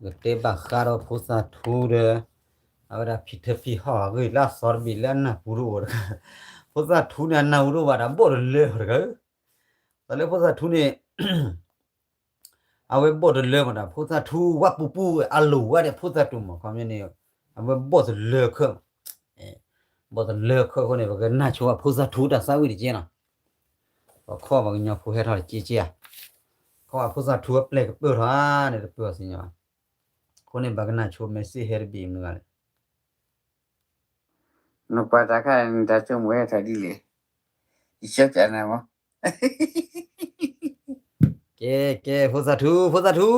ပကတဲဘၣ်ဃးဒီးဖိသၣ်ထူဒီး အဝဲဒၣ်ဖံထၢဖံဟီၣ်အဂ့ၢ်လၢအသီတဘ့ၣ်လၢအနၢ်ဟူတအိၣ်တဂၤ, ဖိသၣ်ထူန့ၣ် အနၢ်ဟူတအိၣ်ဘၣ်ဒီး ဘီၣ်တလၢတဂၤဧၢ, တၢ်လၢဖိသၣ်ထူန့ၣ် အဝဲဘီၣ်တလၢမးဒီး ဖိသၣ်ထူဝးပူၤပူၤ အလိၣ်ဝဲဒၣ်ဖိသၣ်ထူမး ခီပညီန့ၣ် အဝဲဘီၣ်တလၢခၢၣ်မး, ဘီၣ်တလၢခၢၣ်အဃိန့ၣ် ပကနၢ်ဆိဝဲဖိသၣ်ထူတၢ်သးဝံၣ်တကဲနီၤ, ပခီၣ်ပှၤကညီဖိဟဲထီၣ်တကဲကဲဧါ, ခီၣ်ပှၤဖိသၣ်ထူအပျဲၢ်ကပၢၢ်ထီၣ်ဧါန့ၣ် တပၢၢ်အီၤစံၣ်ညီၣ်, အဃိန့ၣ် ပကနၢ်ဆိ message ဟဲတဘ့ၣ်မနုၤဂၤလဲၣ် နကွၢ်တၢ်ခါန့ၣ် တၢ်ဆိကမိၣ်ဟဲထီၣ်ဒ်လဲၣ်, ယဆၢပျးနၤမး, ကဲ ကဲ ဖိသၣ်ထူ ဖိသၣ်ထူ,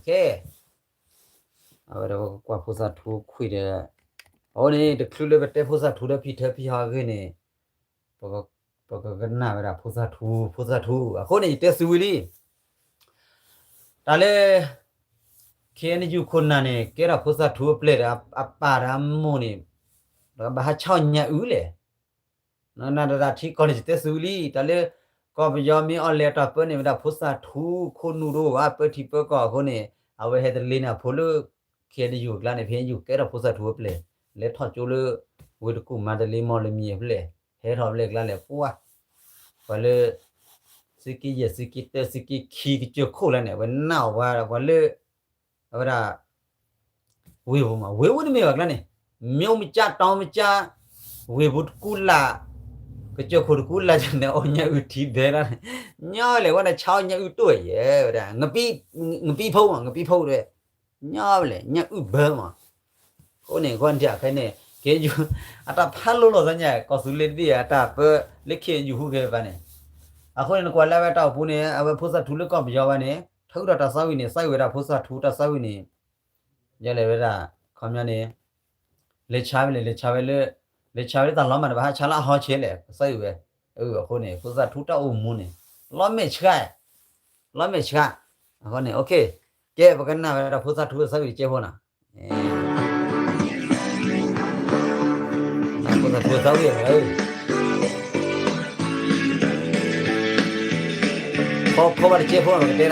ကဲ, အဝဲဒၣ်ပကကွၢ်ဖိသၣ်ထူခွံဒီး, အဃိန့ၣ် တချုးလၢပတဲဖိသၣ်ထူဒီးဖံထၢဖံဟီၣ်အဂ့ၢ်န့ၣ်, ပကကနၣ်ဝဲဒၣ်ဖိသၣ်ထူ ဖိသၣ်ထူ, အဃိန့ၣ် ယတဲသုဝံၤလံ တၢ်လၢ ခ့ၣ်အဲၣ်ယူၣ်ခိၣ်နၢ်န့ၣ် ကဲထီၣ်ဖိသၣ်ထူအပျဲၢ်ဒီး အပၢ်ဒီးအမိၢ်န့ၣ် ဘၣ်ဟးဆါအီၣ်ညၣ်အုၣ်လဲၣ်, နနၢ်တၢ်ထံကီၢ်န့ၣ် ယတဲသုဝံၤလံ တၢ်လၢ ကီၢ်ပယီၤမ့ၢ်အီၣ်လဲၣ်အတၢ်ပၢန့ၣ် ဝဲဒၣ်ဖိသၣ်ထူခိၣ်နူာ်တအိၣ်ဘၣ် ပၢထံပၢကီၢ်အဃိန့ၣ် အဝဲဟဲတလ့န့ၣ်အဖိလၢ ခ့ၣ်အဲၣ်ယူၣ်အကျါန့ၣ် ခ့ၣ်အဲၣ်ယူၣ်ကဲထီၣ်ဖိသၣ်ထူအပျဲၢ် လဲၤထီၣ်ကၠိလၢ ဝ့ၢ်တကူၣ်မၤတလ့မီၢ်လမံၤအပျဲၢ် ဟဲထီၣ်အပျဲၢ်အကျါလဲၣ် ပှၤ ပှၤလၢ သုးက့ယဲၢ် သုးက့တၢ သုးက့ခံကစၢၢ်ခိၣ်လၢန့ၣ် အဝဲနၢ်အီၣ်ပှၤဒီးပှၤလၢ အဝဲဒၣ် ဝ့ၢ်ပူၤမး ဝ့ၢ်ပူၤတမ့ၢ်ဘၣ်ကျါန့ၣ် မ့ၢ်မကၠၢ်တီမကၠၢ် ဝ့ၢ်ပူၤတကူလၢ် ကစၢၢ်ခိၣ်တကူလၢ်န့ၣ် အီၣ်ညၣ်အုၣ်ထံဘဲလီၤန့ၣ် ညီဝဲလဲၣ် ဝဲဒၣ်ဆါအီၣ်ညၣ်အုၣ်တအိၣ်ယဲၢ်ဝဲဒၣ် ငပံဖိမး ငပံဖိတဝဲ ညီဝဲလဲၣ် ညၣ်အုၣ်ဘၢမး အဃိန့ၣ် ခီၣ်ထံးခဲအံၤန့ၣ် ခ့ၣ်အဲၣ်ယူၣ် အတၢ်ဖးလိလီၤသးညါ ကီၢ်သူလ့ၤတဘ့ၣ်အတၢ်ပၢလၢခ့ၣ်အဲၣ်ယူၣ်ဟူခဲအံၤဘၣ်န့ၣ် အဃိန့ၣ် နကွၢ်လၢအဝဲတၢ်အိၣ်ပူၤန့ၣ် အဝဲဖိသၣ်ထူလၢကီၢ်ပယီၤဘၣ်န့ၣ် ထုးဒီးတၢ်သးဝံၣ်န့ၣ် သးဝံၣ်ဝဲဒၣ်ဖိသၣ်ထူတၢ်သးဝံၣ်န့ၣ် ယဲလဲၣ်ဝဲဒၣ် ခီပညီန့ၣ် လဲၤဆါဝဲလဲၣ် လဲၤဆါဝဲလၢ လဲၤဆါဝဲလၢတၢ်လီၤမးန့ၣ် ဘၣ်ဟးဆါလၢအဟီဆဲးလဲၣ် သးဝံၣ်ဝဲ အဃိန့ၣ် ဖိသၣ်ထူတၢ်အိၣ်မူန့ၣ် လီၤမဲာ်ဆှး လီၤမဲာ်ဆှး အဃိန့ၣ် ကဲ ပကနၣ်ဝဲဒၣ်ဖိသၣ်ထူသးဝံၣ်တကဲဖိနီၤ ဖိသၣ်ထူသးဝံၣ် ဖီဖီဘၣ်တကဲဖိနီၤ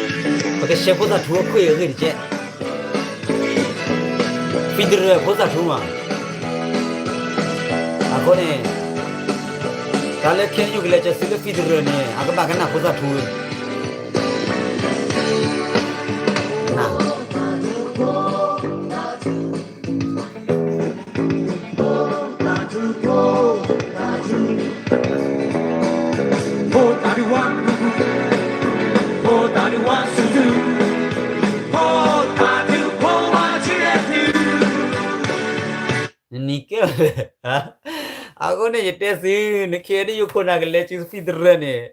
ပကတဲဒၣ် ပကရှဲဖိသၣ်ထူအခွံၣ်အဂ့ၢ်တကဲ federal ဖိသၣ်ထူမး အဃိန့ၣ် တၢ်လၢခဲအံၤယကလဲၤကၢၤသုလၢ federal န့ၣ် အကဘၣ်ကနၣ်ဖိသၣ်ထူ နနံၤကဲ အဃိန့ၣ် ယတဲသု နခ့ၣ်အဲၣ်ယူၣ် ခိၣ်နၢ်ကလဲၤကၢၤ federal န့ၣ်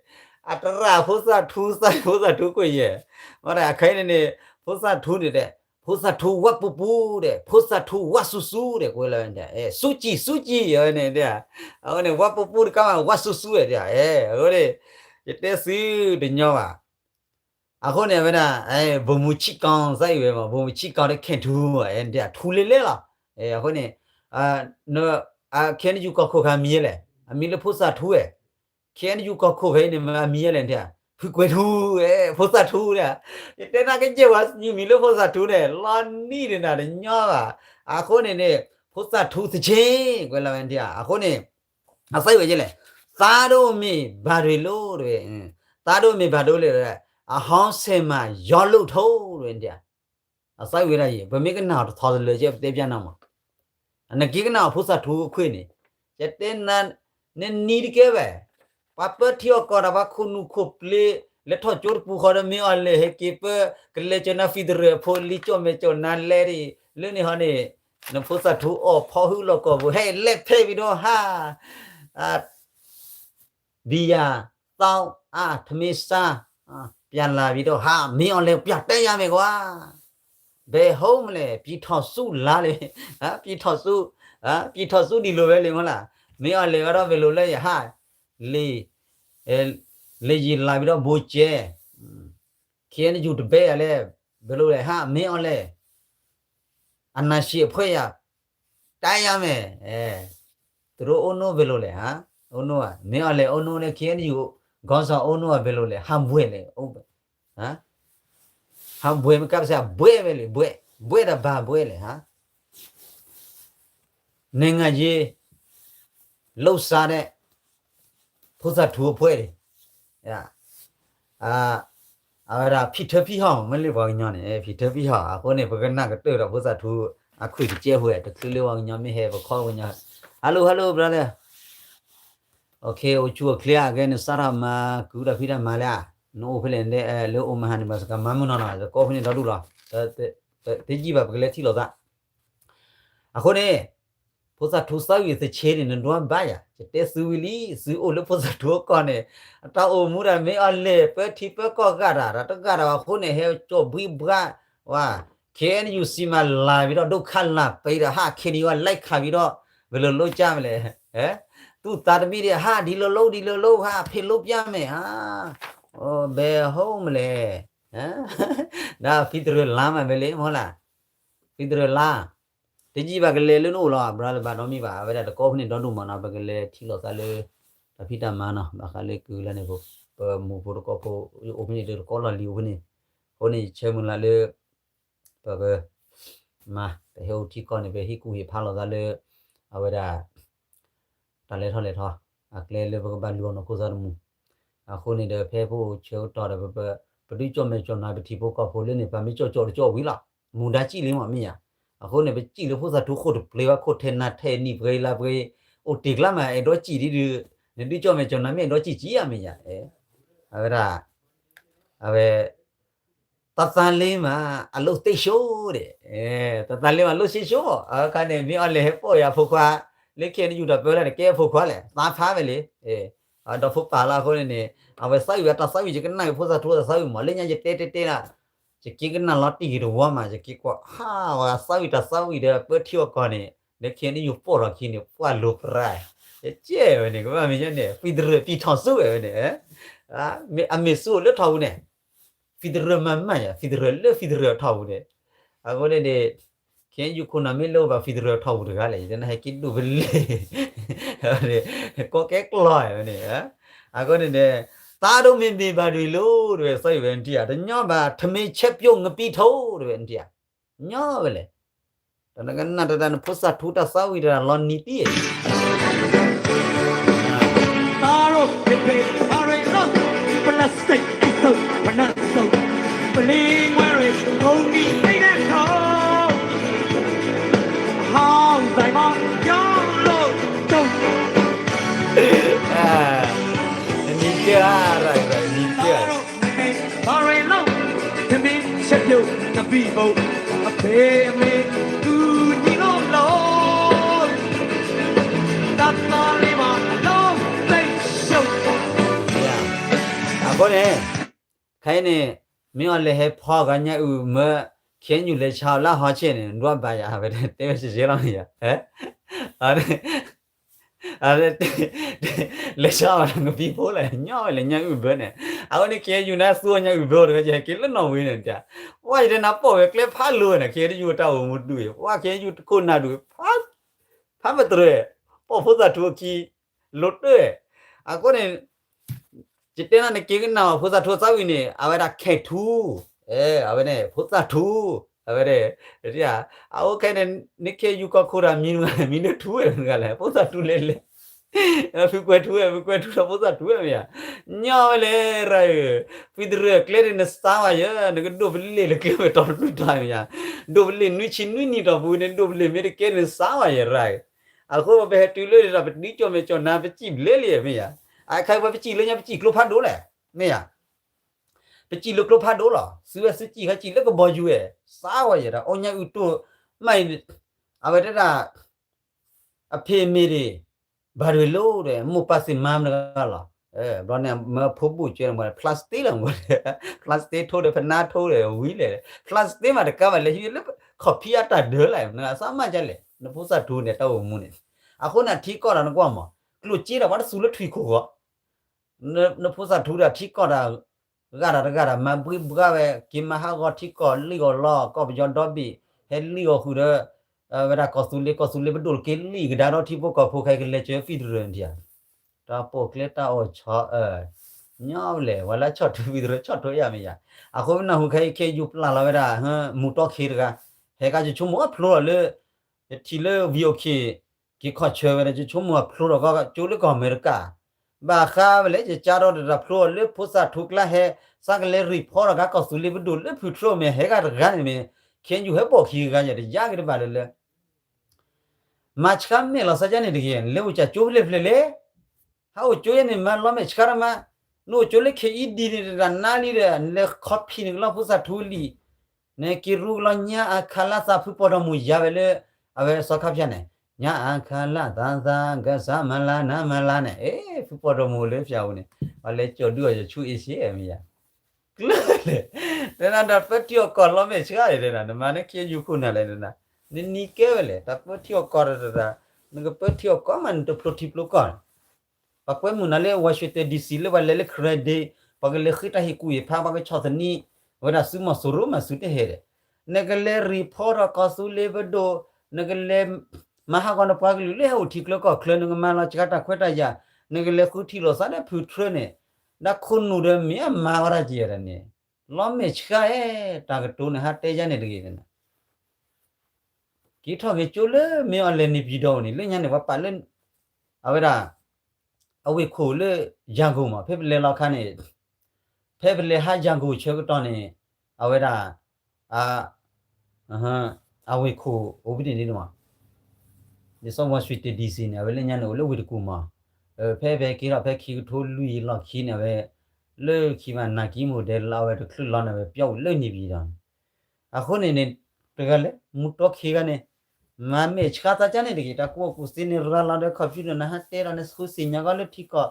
အတရၣ်ဖိသၣ်ထူ သးဖိသၣ်ထူကွံာ်ယဲၢ် မ့ၢ်ဒၣ်ခဲအံၤန့ၣ်န့ၣ် ဖိသၣ်ထူန့ၣ်ဒီး ဖိသၣ်ထူဝးပူၤပူၤဒီး ဖိသၣ်ထူဝးစူၤစူၤဒီး ကွဲးလီၤဝဲန့ၣ် စူကံၣ်စူကံၣ်ဝဲန့ၣ် အဃိန့ၣ် ဝးပူၤပူၤတကးမး ဝးစူၤစူၤဝဲဒၣ် အဃိန့ၣ် ယတဲသုတညီဘၣ် အဃိန့ၣ် အဝဲဒၣ် ဗိုလ်မှူးချစ်ကောင်း သးအံၤဝဲမး ဗိုလ်မှူးချစ်ကောင်းဒီး ခဲထူ ထူလဲလဲလီၤ အဃိန့ၣ် ခဲအံၤယူၢ်ကီၢ်ခိၣ်ခါမံၤလဲၣ် အမံၤလၢဖိသၣ်ထူဝဲ ခဲအံၤယူၢ်ကီၢ်ခိၣ်ဖဲအံၤန့ၣ် အမံၤလဲၣ် ဖုကွဲၤထူ ဖိသၣ်ထူ ယတဲနၤကယဲၢ်ဝဲ ယမံၤလၢဖိသၣ်ထူန့ၣ် လီၤနံၣ်ဒံးနၤတညီဘၣ် အဃိန့ၣ်န့ၣ် ဖိသၣ်ထူသက့ ကွဲးလီၤဝဲ အဃိန့ၣ် အသးအံၤဝဲယဲလဲၣ် သားတို့မင်းဘယ်လိုလဲၣ် တဝဲ သားတို့မင်းဘယ်လိုလဲၣ် အဟီၣ်ဆဲးမးယီလိာ်ထိၣ်တဝဲ အသးအံၤဝဲဒၣ်အံၤ ပမ့ၢ်ကနၣ်အီၤတထီတလၢာ်ကဲ ပတဲပျးနၤမး နက့ၤကနၣ်အီၤဖိသၣ်ထူအခွံၣ်န့ၣ် ယတဲနၤ နနံၤတကဲဘၣ် ပှၤပၢထံအီၣ်ကီၢ်ဒီး ပှၤခိၣ်နူာ်ခိၣ်ပျ့ၤ လဲၤထီၣ်ကၠိတပူၤဃီဒီး မ့ၢ်အီၤလဲၣ် ဟဲက့ၤပၢ ကလဲၤကၠီၤနၤ federal ဖိလံ ကၠီၣ်မဲာ်ကၠီၣ်နါလဲၣ်ဒ် လၢန့ၣ်ဟီန့ၣ် နဖိသၣ်ထူအီၣ်ဖီဟုလီၢ်ကီၢ်ပူၤ ဟဲလဲၤဖဲးဝံၤဒီးဟါ ဘံယၤ သောက် အါ ထမင်းစား ပြန်လာပြီတော့ ဟာ မင်းအောင်လှိုင် ပြန်တက်ရမယ်ကွာ ဘယ်ဟုတ်မလဲ ပြည်ထောင်စုလားလေ ပြည်ထောင်စု ပြည်ထောင်စု ဒီလိုပဲလေ မဟုတ်လား မင်းအောင်လှိုင် ကတော့ ဘယ်လိုလဲ ရဟတ် လေ အဲ လေယာဉ်လာပြီးတော့ ဗိုလ်ကျဲ KNU တဘဲရလဲ ဘယ်လိုလဲ ဟာ မင်းအောင်လှိုင် အာဏာရှင်အဖွဲ့ရ တိုက်ရမယ် အဲ သူတို့ ဦးနှောက် ဘယ်လိုလဲ ဟာ ဦးနှောက် မင်းအောင်လှိုင် ဦးနှောက် နဲ့ KNU ခေါင်းဆောင် ဦးနှောက် ဘယ်လိုလဲ ဟန်ဘွဲ့လဲ ဟမ် ဟးဘှဲးမ့ၢ်ကါပစံး ဘှဲးဝဲလံ ဘှဲး, ဘှဲးဒီးဘၣ်ဘှဲးလဲၣ်, နငါယ့ လိစါဒဲး ဖိသၣ်ထူအဖှဲးန့ၣ် အဝဲဒၣ်ဖံးထၢဖံးဟီၣ်မး မ့ၢ်လၢပှၤကညီန့ၣ် ဖံးထၢဖံးဟီၣ် အဃိန့ၣ် ပကနၣ်ကတၢၢ်ဒီးဖိသၣ်ထူ အခွံၣ်တကဲဖိ တချုးလၢပှၤကညီမ့ၢ်ဟဲ ပခီပညီ hello hello brother, အိၣ်ဆူၣ်အိၣ်ချ့ အဂ့ၢ်နစးထီၣ်မၤ ကုၢ်တၢ်ဖံးတၢ်မၤလၢ နအိၣ်ဖဲလဲၣ် လၢအိၣ်မဟါန့ၣ် ဘၣ်စကၤမၤမုၢ်နီၢ်နီၢ် တကိးဖဲန့ၣ်ဒီဒူၣ်လီၤ, တယံာ်ဘၣ် ပကလဲၤထံၣ်လိာ်သး အဃိန့ၣ် ဖိသၣ်ထူသးဝံၣ်သဆ့န့ၣ် နဒွးဘၣ်ယၤ ယတဲသုဝံၤလံ သုအိၣ်လၢဖိသၣ်ထူအကီၢ်န့ၣ် အတၢ်အိၣ်မူတၢ်မ့ၢ်အီၤလဲၣ် ပၢထံပၢကီၢ်ဂၤတၢ် တၢ်တဂၤတၢ်ဘၣ်အဃိန့ၣ် ဟဲကၠီၣ်ဘှံးဘှါ ဝါ ခ့ၣ်အဲၣ်ယူၣ်စံးမးလၢ်ဝံၤဒီး ဒိၣ်ခါလၢ်ပံၤဒီး ဟးခ့ၣ်နံၤဝဲ like ခးဝံၤဒီး ပလိၤလိကၢ်မလဲၣ်, သူၣ်သးတမံၤဒံး ဟးဒ်လိၤလိဒ်လိၤလိ ဟးဖ့လိပျၢ်မ့ၢ် ဟး ဘဲဟိမလဲၣ်, ဒီးဖံတရၢလါမး ဘဲလံမ့ၢ်လၢ ဖံတရၢလါ တယံာ်ဘၣ်ကလဲၤလၢနအိၣ်လီၤ ဘြၣ်လၢဘၣ်ဒီမံၤဘၣ် အဝဲဒၣ်တကိးဖဲန့ၣ်ဒီဒူၣ်မးနီၤ ပကလဲၤထံၣ်လိာ်သးလၢ တၢ်ဖံးတၢ်မၤနီၤ ဘၣ်ဃးလၢကုၢ်လၢန့ၣ် ပမိၢ်ဖိတကိးဖိ အိၣ်ဖဲန့ၣ်တကိးလီၢ်လံၤအိၣ်ဖဲန့ၣ်, အဃိန့ၣ် ယဆၢမုၢ်လၢ်လၢ ပက မၤ ပဟဲအိၣ်ထံကီၢ်န့ၣ် ပဟ့ၣ်ကူၣ်ဟ့ၣ်ဖးလိာ်သးလၢ အဝဲဒၣ် တၢ်လဲၤထီၣ်လဲၤထီ အကျဲလၢပကဘၣ်လူၤအီၤနီၢ်ခိသးတမူ, အဃိန့ၣ်ဒီး ဖဲပအိၣ်ဆၢကတီၢ်ဒီး ပဒုးကၠီၣ်မဲာ်ကၠီၣ်နါ ပထံဖိကီၢ်ဖိလၢန့ၣ် ပမ့ၢ်ကၠီၣ်ကၠီၣ်တကၠီၣ်ဝံၤလီၤ, မူဒါစံၣ်လံမ့ၢ်မ့ၢ်ယၤ, အဃိန့ၣ် ပစံၣ်လၢဖိသၣ်ထူခိၣ်တပျ့ၤဘၣ် ခိၣ်ထဲနၤထဲနံၣ်ပှဲၤလါပှဲၤ, အိၣ်တ့ၢ်ကျါမး အဲၣ်ဒိးစံၣ်ဒ်ဒုး, နဒုးကၠီၣ်မဲာ်ကၠီၣ်နါမ့ၢ်အဲၣ်ဒိးစံၣ်ကံဧါမ့ၢ်ယၤ, အဝဲဒၣ် အဝဲ တၢ်သးလ့မး အလိၣ်သ့ၣ်ဆိဒဲး, တၢ်သးလ့မး အလိၣ်သ့ၣ်ဆိ, အခါန့ၣ် မ့ၢ်အီၤလဲၤဟဲပိာ်ယၤဖိခွါ, လၢခဲအံၤနယူၤတၢ်ပၢလၢတကဲအဖိခွါလဲၣ်, သးဖးဝဲလံ, ဒီးဖိပာ်လီၤအဃိန့ၣ်န့ၣ်, အဝဲသးဝံၣ်အတၢ်သးဝံၣ် ယကနၣ်က့ၤဖိသၣ်ထူသးဝံၣ်မး လၢညါယတဲတဲတဲလီၤ, ယက့ၤကနၣ်လီၤတံၢ်က့ၤတဝီမး ယက့ၤကွၢ် ဟးဝဲသးဝံၣ်တၢ်သးဝံၣ်ဒီး ပၢထံအီၣ်ကီၢ်န့ၣ် လၢခဲအံၤနယူၤပိာ်ထီၣ်ခံန့ၣ် ပှၢ်လိၤပြါ, ယကဲဝဲန့ၣ် ကဘၣ်မ့ၢ်ညါန့ၣ် ဖံတရၢၣ်ပံၤထီၣ်ဆူဝဲန့ၣ် အမ့ၢ်ဆူအိၣ်လၢထီၣ်ပူၤန့ၣ် federal မၤမၤယၤ federal လၢ federal ထီၣ်ပူၤန့ၣ်, အဃိန့ၣ်န့ၣ် ခဲအံၤယခိၣ်နၢ်မ့ၢ်လၢအိၣ်ဘၣ် federal ထီၣ်ပူၤတဂၤလဲၣ် ယတနာ်ဟဲက့ၤဒိၣ်ပလ့ၢ်, ကီကဲကျီဝဲန့ၣ်, အဃိန့ၣ်န့ၣ် သးဒိၣ်မ့ၢ်မ့ၢ်ဘၣ်ဒွံးလိၤတဝဲ သးဝံၣ်ဝဲနထံၣ်ဧါ တညီဘၣ် ထမ့ၢ်ဆဲးပျိငပံၤထိတဝဲနထံၣ်ဧါ, ညီဝဲလဲၣ်, တနကနၣ်တဒၣ်နဖိသၣ်ထူတၢ်သးဝံၣ်တဒၣ်လီၤနံၤတံၢ် နံၤကဲဧါ, နံၤကဲဧါ, အဃိန့ၣ် ခဲအံၤန့ၣ် မ့ၢ်အီၤလဲၤဟဲဖီဂၤညၣ်အုၣ်မၢ ခဲအံၤယူၤလဲၤဆါအီၤလၢဟီဆ့ၣ်န့ၣ် ဒွးဘၣ်ယၤ အဝဲတဲဝဲစ့ၢ်ကီးလီၤမ့ၢ်ယၤ လဲၤဆါအီၤလၢကပံဖိလဲၣ် ညီဝဲလဲၣ်ညၣ်အုၣ်ဘၢန့ၣ်, အဃိန့ၣ် ခဲအံၤယူၤန့ၣ် သူအီၤညၣ်အုၣ်ဘၢတဂၤ ယဟဲက့ၤလၢနီၢ်ဝ့ၤန့ၣ်တၢ်, ဝဲယတဲနၤပိာ်ဝဲကျဲဖးလိၤန့ၣ် ခဲအံၤယူၤတၢ်အိၣ်မူဒုး ဝဲခဲအံၤယူၤတခိၣ်နၢ်ဒုး ဖးမတြဲၤ ပိာ်ဖိသၣ်ထူအခံ လိၤတၢၢ်, အဃိန့ၣ် ယတဲနၤနက့ၤကနၣ်အီၤ ဖိသၣ်ထူသးဝံၣ်န့ၣ် အဝဲဒၣ်ခဲထူ, အဝဲန့ၣ် ဖိသၣ်ထူ, အဝဲန့ၣ် အအိၣ်ခဲန့ၣ် နခ့ယူၤကီၢ်ခိၣ်တၢ်မံၤမံၤလၢထူဝဲတဂၤလဲၣ် ဖိသၣ်ထူလဲၣ်လဲၣ်, ဖုကွဲၤထူဝဲ ဖုကွဲၤထူဒီးဖိသၣ်ထူဝဲမ့ၢ်ဧါ, ညီဝဲလဲၣ်ရၤဧၢ, ဖံတရၢၣ်ကျဲန့ၣ်နစါဝဲယဲၢ် နကဒိၣ်ပလ့ၢ်လၢကျဲဝဲတီၤတဖုတီၤမ့ၢ်ဧါ, ဒိၣ်ပလ့ၢ်နွံဆံနွံနံၣ်တီၢ်ပူၤန့ၣ် ဒိၣ်ပလ့ၢ်မ့ၢ်တကဲန့ၣ်စါဝဲယဲၢ်ရၤဧၢ အဃိပဟဲတုၤလၢန့ၣ်ဒီး ပတဒုးကၠီၣ်မဲာ်ကၠီၣ်နါ ပစံၣ်ဘျဲလံမ့ၢ်ဧါ, အခါပှၤပစံၣ်လၢညါ ပစံၣ်ကျိဖးဒိၣ်လဲၣ်, မ့ၢ်ဧါ, ပစံၣ်လၢကျိဖးဒိၣ်လီၤ, သုဝဲသုစံၣ်ခါစံၣ်လၢကဘီယူၤဝဲ, စါဝဲယဲၢ်ဒီး အိၣ်ညါအုၣ်တိၢ်, မ့ၢ်, အဝဲတဲဒၣ် အဖံးအမ့ၢ်ဒံး ဘၣ်ဒွံးလိၤဒီး မိၢ်ပၢ်သ့ၣ်မါမတဂၤလီၤ, ဘျီန့ၣ် မၢဖိဘူၣ်ကဲလီၤမ့ၢ် plastic လီၤမ့ၢ်, plastic ထိဒီး ဖနါထိဒီးဝံၤလဲၣ်, plastic မးတကးဘၣ်လဲၣ် ဟံးလၢခီၣ်ဖံးအတၢ်ဒၢလၢ နသးမၤဒ်လဲၣ် နဖိသၣ်ထူန့ၣ် တၢ်အိၣ်မူန့ၣ်, အဃိန့ၣ်ထံကီၢ်ဒီးနကွၢ်မး, ကျိၣ်စ့ဒီးပှၤတသူလၢထွံၣ်ခိၣ်ဂီၢ် နဖိသၣ်ထူဒီးထံကီၢ်ဒီး ဂၤဒီးတဂၤဒီး မၤဘှံးဘှါဝဲ က့ၤမၤဟးဂီၤထံကီၢ် လံၣ်အီၤလီၤ ကီၢ်ပယီၤဒီဘ့ၣ် ဟဲလံၣ်အီၤဃုာ်ဒီး ဝဲဒၣ်ကီၢ်သူလ့ၤ ကီၢ်သူလ့ၤ ပဒိၣ်တက့ၤလံၣ်ကဒါဒီးထံဖိကီၢ်ဖိ ခဲအံၤကလဲၤစၢၤ federal နထံၣ်ဧါ, တၢ်ပိာ်ကျဲတၢ်အီၣ်ဆီအၢ ညီဝဲလဲၣ် ဝဲလၢဆီၣ်ထွဲဖုသရၢ ဆီၣ်ထွဲယၤမ့ၢ်ယၤ, အဃိပနၢ်ဟူခဲအံၤ ခဲအံၤယူၤပျၢ်လီၤဝဲဒၣ် မူၤတီၢ်ခ့တဂၤ, ဟဲကါဆိကမိၣ်အဖျိထီၣ်လၢ ယထံၣ်လၢ ဝံၤအိၣ်ခံ က့ၤခီၣ်ဆၢဝဲဒၣ် ယဆိကမိၣ်အဖျိထီၣ်ကီး ကၠိလၢကီၢ်အမဲရကၤ, ဘၣ်ဃးဝဲလဲၣ် ယကါထီၣ်တၢ်ဖျိထီၣ်လၢဖိသၣ်ထူကျါဟဲ စးကလဲၤ report ထီၣ်ကါကီၢ်သူလ့ၤပဒိၣ်လၢဖုထြၢၣ်မဲာ် ဟဲဂၤတဂၤန့ၣ်မ့ၢ် ခဲအံၤယူၤဟဲပိာ်ခံဂၤယၤ တယါက့ၤတဘၣ်လၢလၢ မၤဆှါမဲာ်လီၤစါကါန့ၣ်တဂ့ၤ နလဲၤအိၣ်ကၠိဖျဲၣ်ဖျဲၣ်လဲၣ်, ဟးအိၣ်ကၠိယဲန့ၣ် မၤလီၤမဲာ်ဆှါတမး, နအိၣ်ကၠိလၢ ခဲအံၤဒံၣ် န့ၣ်တဒၣ်နါလံဒီး နလဲၤခီဖံးန့ၣ်ကလီဖိသၣ်ထူလံာ်, နက့ၤရူကလီညါအခါလၢသးဖုပီၢ်ဒီမူၤယၤဝဲလၢ အဝဲစီၤခါဖၠါန့ၣ်, ညါအခါလၢသးသးကစၢ်မၤလါနၤမၤလါန့ၣ်, အ့ ဖုပီၢ်ဒီမူၤလၢဖၠါအူန့ၣ်, ပှၤလဲၤကၠီၤဒုးအီၤယဆူအ့ၡ့မ့ၢ်ယၤ ကျၢၢ်လဲၣ်, တနၤဒီးပၢထံအီၣ်ကီၢ်လီၤမဲာ်ဆှါအံၤတနၤ နမၤနခံယူၤခိၣ်နၤလဲၣ်တနၤ, နနံၤကဲဝဲလဲၣ် တၢ်ပၢထံအီၣ်ကီၢ်တတၢ်, နကပၢထံအီၣ်ကီၢ်မး နတဖျိထံဖျိကီၢ်န့ၣ်, ပှၤကွဲမုာ်နၤလၢ Washington D C လၢပှၤလဲၤလၢ credit, ပှၤကလဲၤဃ့တၢ်ဟ့ၣ်ကူၣ်ဟ့ၣ်ဖး ပှၤကဆီၣ်သနံး, ဝဲဒၣ်စုမီၤစိရိၤမၤစုတဟဲဒီး, နကလဲၤ report ထီၣ်ကီၢ်သူလ့ၤပဒိၣ်, နကလဲၤ မၤဟးဂီၤနပှၤကလုာ်လၢဟဲအိၣ်ထံကျၢၤကီၢ်ချၢ နကမၤလီၤစှၤတၢ်ခွဲးတၢ်ယာ်, နကလဲၤဃုထံၣ်လိာ်သးဒီးဖုထြၢၣ်န့ၣ်, ဒီးခိၣ်နူာ်ဒီးမ့ၢ်အမၤဝဲဒၣ်က့ၤဒီးန့ၣ်, လီၤမဲာ်ဆှါဧၢ, တၢ်ကတိၤန့ၣ် ဟးတဲယါန့ၣ်တဂ့ၤန့ၣ်, က့ၤထီၣ်က့ၤကၠိလၢမ့ၢ်အီၤလဲၤန့ၣ်ပံၤဒီးန့ၣ် လၢညါန့ၣ် ပှၤပာ်လၢ အဝဲဒၣ် အဝ့ၢ်ခိၣ်လၢ ယၤကိာ်မး ဖဲပလဲၤလီၤခါန့ၣ်, ဖဲပလဲၤဟးယၤကိာ်ဆၢကတီၢ်န့ၣ်, အဝဲဒၣ် အဝ့ၢ်ခိၣ်အိၣ်ဖဲန့ၣ်န့ၣ်မး, ဒ်သိး Washington D C န့ၣ် အဝဲလၢညါန့ၣ် အိၣ်လၢဝ့ၢ်တကူၣ်မး, ဖဲဖဲက့ၤထီၣ်ဖဲခံကထိလွံၢ်လီၢ်ခံန့ၣ် အဝဲ လၢခံမး နာ်ကံမိၢ်ဒဲးလီၤ အဝဲတချုးလီၤန့ၣ် အဝဲပျီအိၣ်လၢန့ၣ်ပံၤဒီးန့ၣ်, အဃိန့ၣ်န့ၣ် တဂၤလဲၣ် မူတီၢ်ခ့ဂၤန့ၣ် မၤမဲာ်ဆှါသးကါန့ၣ်တဂ့ၤ တၢ်ကူၣ်ဘၣ်ကူၣ်သ့န့ၣ် ရၤလီၤဒီး computer န့ၣ် ဟးတဲဒီးန့ၣ် ဃုသ့ၣ်ညါကီးလၢထံကီၢ်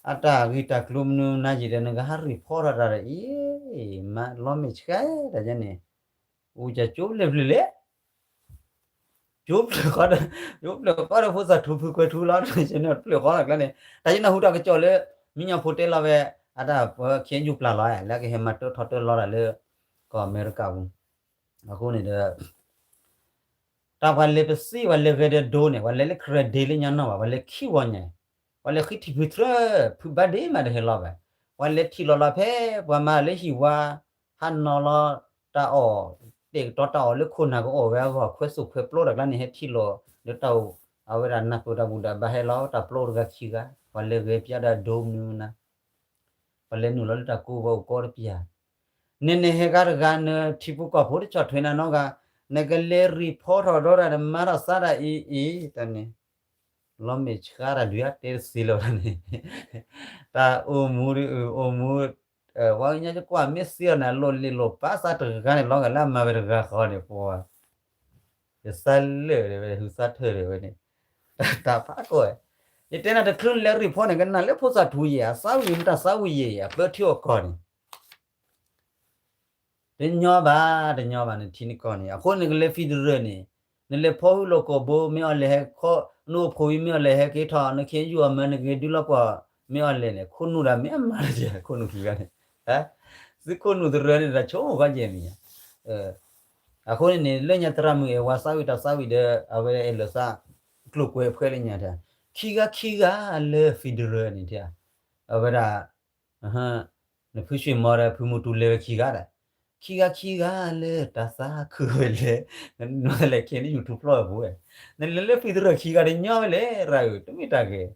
အတၢ်ဂ့ၢ်တၢ်ကျိၤမနုၤနၤယံၤဒီး နကဟး report ထီၣ်တၢ်ဒီးအံၤ မၤလီၤမဲာ်ဆှါတၢ်ယါန့ၣ် အိၣ်ကၠိပျၢၢ်ပျၢၢ်လဲၣ် ကၠိပျၢၢ်ဃီဒီး ကၠိပျၢၢ်ဃီဒီးဖိသၣ်ထူဖုကွဲၤထူလီၤ တၢ်ယါန့ၣ်ပျၢၢ်ဃီတၢ်ကျါန့ၣ် တၢ်ယါန့ၣ်ဟူးတၢ်ကစီၣ်လၢ မံညီဖိတဲလီၤဝဲ အတၢ်ပှၤခဲယူၤပျၢ်လီၤ လၢကဟဲမၤတၢထီၣ်တၢလီၤတၢ်လၢ ကီၢ်အမဲရကၤပူၤ အဃိန့ၣ်ဒီး တၢ်ပှၤလဲၤပသ့ ပှၤလဲၤဂဲၤဒီးဒိန့ၣ် ပှၤလဲၤလၢ credit လၢညါနီၢ်ဘၣ် ပှၤလဲၤခံဝီညါ ပှၤလဲၤဃံထံၣ်ဖုထြၢၣ် ဖုဘၣ်ဒ့မးတဟဲလီၤဘၣ် ပှၤလဲၤထံၣ်လီၤလီၤဖဲ ပှၤမၤလၢဟံၣ်ဝါ ဟးနီၤလီၤတၢ်အီၣ် တဲာ်ကတီၤတၢ်အီၣ်လၢခိၣ်နၢ်ကအိၣ်ဝဲအဂီၢ် ခွဲစိၣ်ခွဲပျိတၢ်ကျါန့ၣ် ဟဲထံၣ်လီၤ လၢတၢ်အိၣ် အဝဲဒၣ်နၢ်ပၢၢ်တၢ်ဘူၣ်တၢ်ဘါဟဲလီၤ တၢ်ပျိတဂၤခံဂၤ ပှၤလဲၤဂဲၤပျၢ်ဒီးဒိမနုၤမနၤ ပှၤလဲၤနုာ်လီၤလၢတၢ်ကိးဘၣ်အိၣ်ကီတပျၢ် နန့ၣ်ဟဲဂၤတဂၤ နထံဖိကီၢ်ဖိတဆီၣ်ထွဲနၤနီတဂၤ နကလဲၤ report ထီၣ်ဒီးတၢ် နမၤထီၣ်စးတၢ်အံၤအံၤ တၢ်န့ၣ် လီၤမဲာ်ဆှါတၢ်ဒုးအါတဲတသ့လၢၤတၢ်န့ၣ် တၢ်အိၣ်မူဒ်အုၣ်အိၣ်မူ ပှၤကညီကကွၢ်မ့ၢ်သ့အီၤန့ၣ် အလိၣ်လ့ၣ်လိၣ်ပာ်စးတဂၤန့ၣ် လီၤဂာ်လၢအမၤဝဲတဂၤဃီန့ၣ် ပှၤ ယသးလၢာ်ဒီးဝဲ ဟုသးထၢၣ်ဒီးဝဲန့ၣ် တၢ်ဖးကီၢ် ယတဲနၤတချုးနလဲၤ report န့ၣ် ကနၣ်လၢဖိသၣ်ထူယဲၢ် အသးဝံၣ်မ့ၢ်တၢ်သးဝံၣ်ယဲၢ် အပၢထံအီၣ်ကီၢ်န့ၣ် တညီဘၣ် တညီဘၣ် နထံနကီၢ်န့ၣ် အဃိနကလဲၤ federal န့ၣ် နလဲၤဖီၣ်ဟုၣ်လိာ်ကိာ်ဘိ မ့ၢ်အီၤလဲၤဟဲခီ နအိၣ်ဖှိၣ်ဝံၤ မ့ၢ်အီၤလဲၤဟဲက့ၤထီၣ် နခ့ယုၢ်အမၢနဂ့ၤဒုလီၤပှီၢ် မ့ၢ်အီၤလဲၤန့ၣ် ခိၣ်နူာ်ဒၣ်မ့ၢ်အမၤလၢၤ ခိၣ်နူာ်ခံဂၤန့ၣ် သုခိၣ်နူာ်သရၢန့ၣ် တၢ်ဆိကမိၣ်ကီၢ်ယဲၢ်မ့ၢ်ညါ အဃိန့ၣ်န့ၣ် လၢညါသရၣ်မုၣ်အဲၣ်ဝါသးဝံၣ်တၢ်သးဝံၣ်ဒီး အဝဲအဲၣ်လၢာ်သး ကျိၤကွဲးဖှဲလၢညါ ခံဂၤခံဂၤလၢ federal န့ၣ် အဝဲဒၣ် နဖုဆွံမီဒီး ဖုမူတူလဲၤဝဲခံဂၤဒီး ခံဂၤခံဂၤလၢတၢ်သးခုဝဲလဲၣ် နလဲၤခဲန့ၣ် YouTube ဖျီၣ်ဝဲပူၤဝဲ နလဲၤလၢ federal ခံဂၤတညီဝဲလဲၣ် ရၤဧၢ တမ့ၢ်တၢ်ဂ့ၤ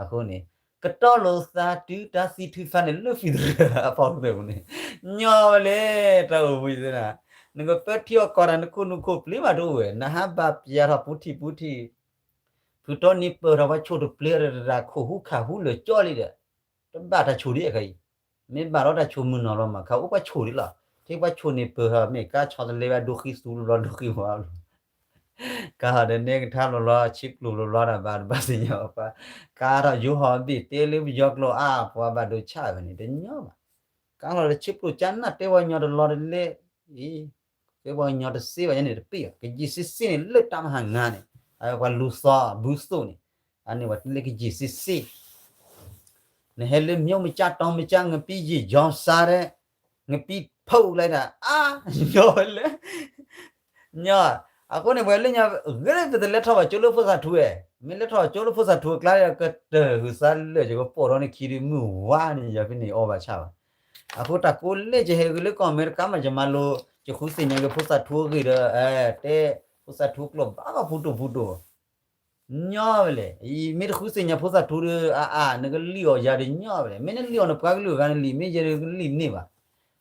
အဃိန့ၣ် ကတီၢ်လိာ်သးတုၤတၢ်သံထုးဖးန့ၣ်လၢ federal အဖီခိၣ်န့ၣ် ညီဝဲလဲၣ် တၢ်အိၣ်ဘှံးသ့ၣ်နၤ နကပၢထံအီၣ်ကီၢ်တၢ် နခိၣ်နူာ်ခိၣ်ပျ့ၤဘၣ်တအိၣ်ဝဲ နဟးဘၣ်ပျၢ်ထီၣ်ပူထံၣ်ပူထံၣ် ဖုတီနံၤပၢၢ်ထီၣ်ပှၤဆိၣ်တပျ့ၤတရၣ်ခိၣ်ဟူခးဟူလၢာ်ကၠီလံဒီး တဘၣ်တၢ်ဆိၣ်ဒံးအခါအံၤ မ့ၢ်ဘၣ်ဒီးတၢ်ဆိၣ်မုၢ်နီၢ်လီၤမး ခးအိၣ်ပှၤဆိၣ်ဒံးလီၤ ထံပှၤဆိၣ်န့ၣ်ပၢၢ်ထီၣ်မ့ၢ်ကါဆီတလဲဝဲဒိဃံသူဘျီဘျီ ဒိဃံမၤဘျီ ကါထီၣ်ဒီးနဲကထါဘျီဘျီ ဆံပျိၢ်ဘျီဘျီတၢ်ဘၣ်တဘၣ်သ့ၣ်ညါပှၤ ကါထီၣ်ယိဟီၣ်ဘ့ၣ်တဲလၢပယီၤကျိာ်အါ ပှၤဘၣ်ဒိဆါဝဲန့ၣ် တညီဘၣ် ကါထီၣ်ဒီးဆံပျိၢ်ကၠါနၢ်တဲပှၤကညီတလီၤတလဲ အံၤ တဲပှၤကညီတစ့ဘၣ်ယဲန့ၣ်တပ့ၢ်ဘၣ် ကယံာ်ဆ့ဆ့န့ၣ်လၢတၢ်မဟါငါန့ၣ် အဝဲပှၤလူၤသီဘုသိၣ်န့ၣ် အန့ၣ်ပှၤတဲလၢကယံာ်ဆ့ဆ့ နဟဲလၢ မြို့မကျတောင်မကျ ငပီးရေကြောင်းစားတဲ့ ငပီးဖုတ်လိုက်တာ အါ ညီဝဲလဲၣ် ညီ အဃိန့ၣ် ပှၤလၢညါ ဂ့ၤ ပတလဲၤထီၣ်ဘၣ်ကၠိလၢဖိသၣ်ထူဝဲ, မ့ၢ်လဲၤထီၣ်ကၠိလၢဖိသၣ်ထူအကျါ ကတၢၢ်ဟုးသးလၢာ် ယကပိာ်ထီၣ်န့ၣ်ခံဒုးမုၢ်ဝါန့ၣ် ယၤဖဲန့ၣ်အီၣ်ဘၣ်ဆၣ်ဘၣ်. အဃိတၢ်ကိးလဲၣ် ယဟဲဂ့ၤလၢကီၢ်အမဲရကၤမး ယမၤလိ ယဃုသ့ၣ်ညါက့ၤဖိသၣ်ထူအဂ့ၢ်ဒီး တဲ ဖိသၣ်ထူကျိာ်ဘၣ်ကီၢ်ဖူတိၣ်ဖူတိၣ် ညီဝဲလဲၣ်, မ့ၢ်တဃုသ့ၣ်ညါဖိသၣ်ထူဒီး အါအါ နကလံၣ်အီၤယၤဒီးညီဝဲလဲၣ်, မ့ၢ်နလံၣ်အီၤနပှၤကလုာ်အဂၤနလံၣ်, မ့ၢ်ယဲဒုးကလံၣ်န့ၢ်ဘၣ်.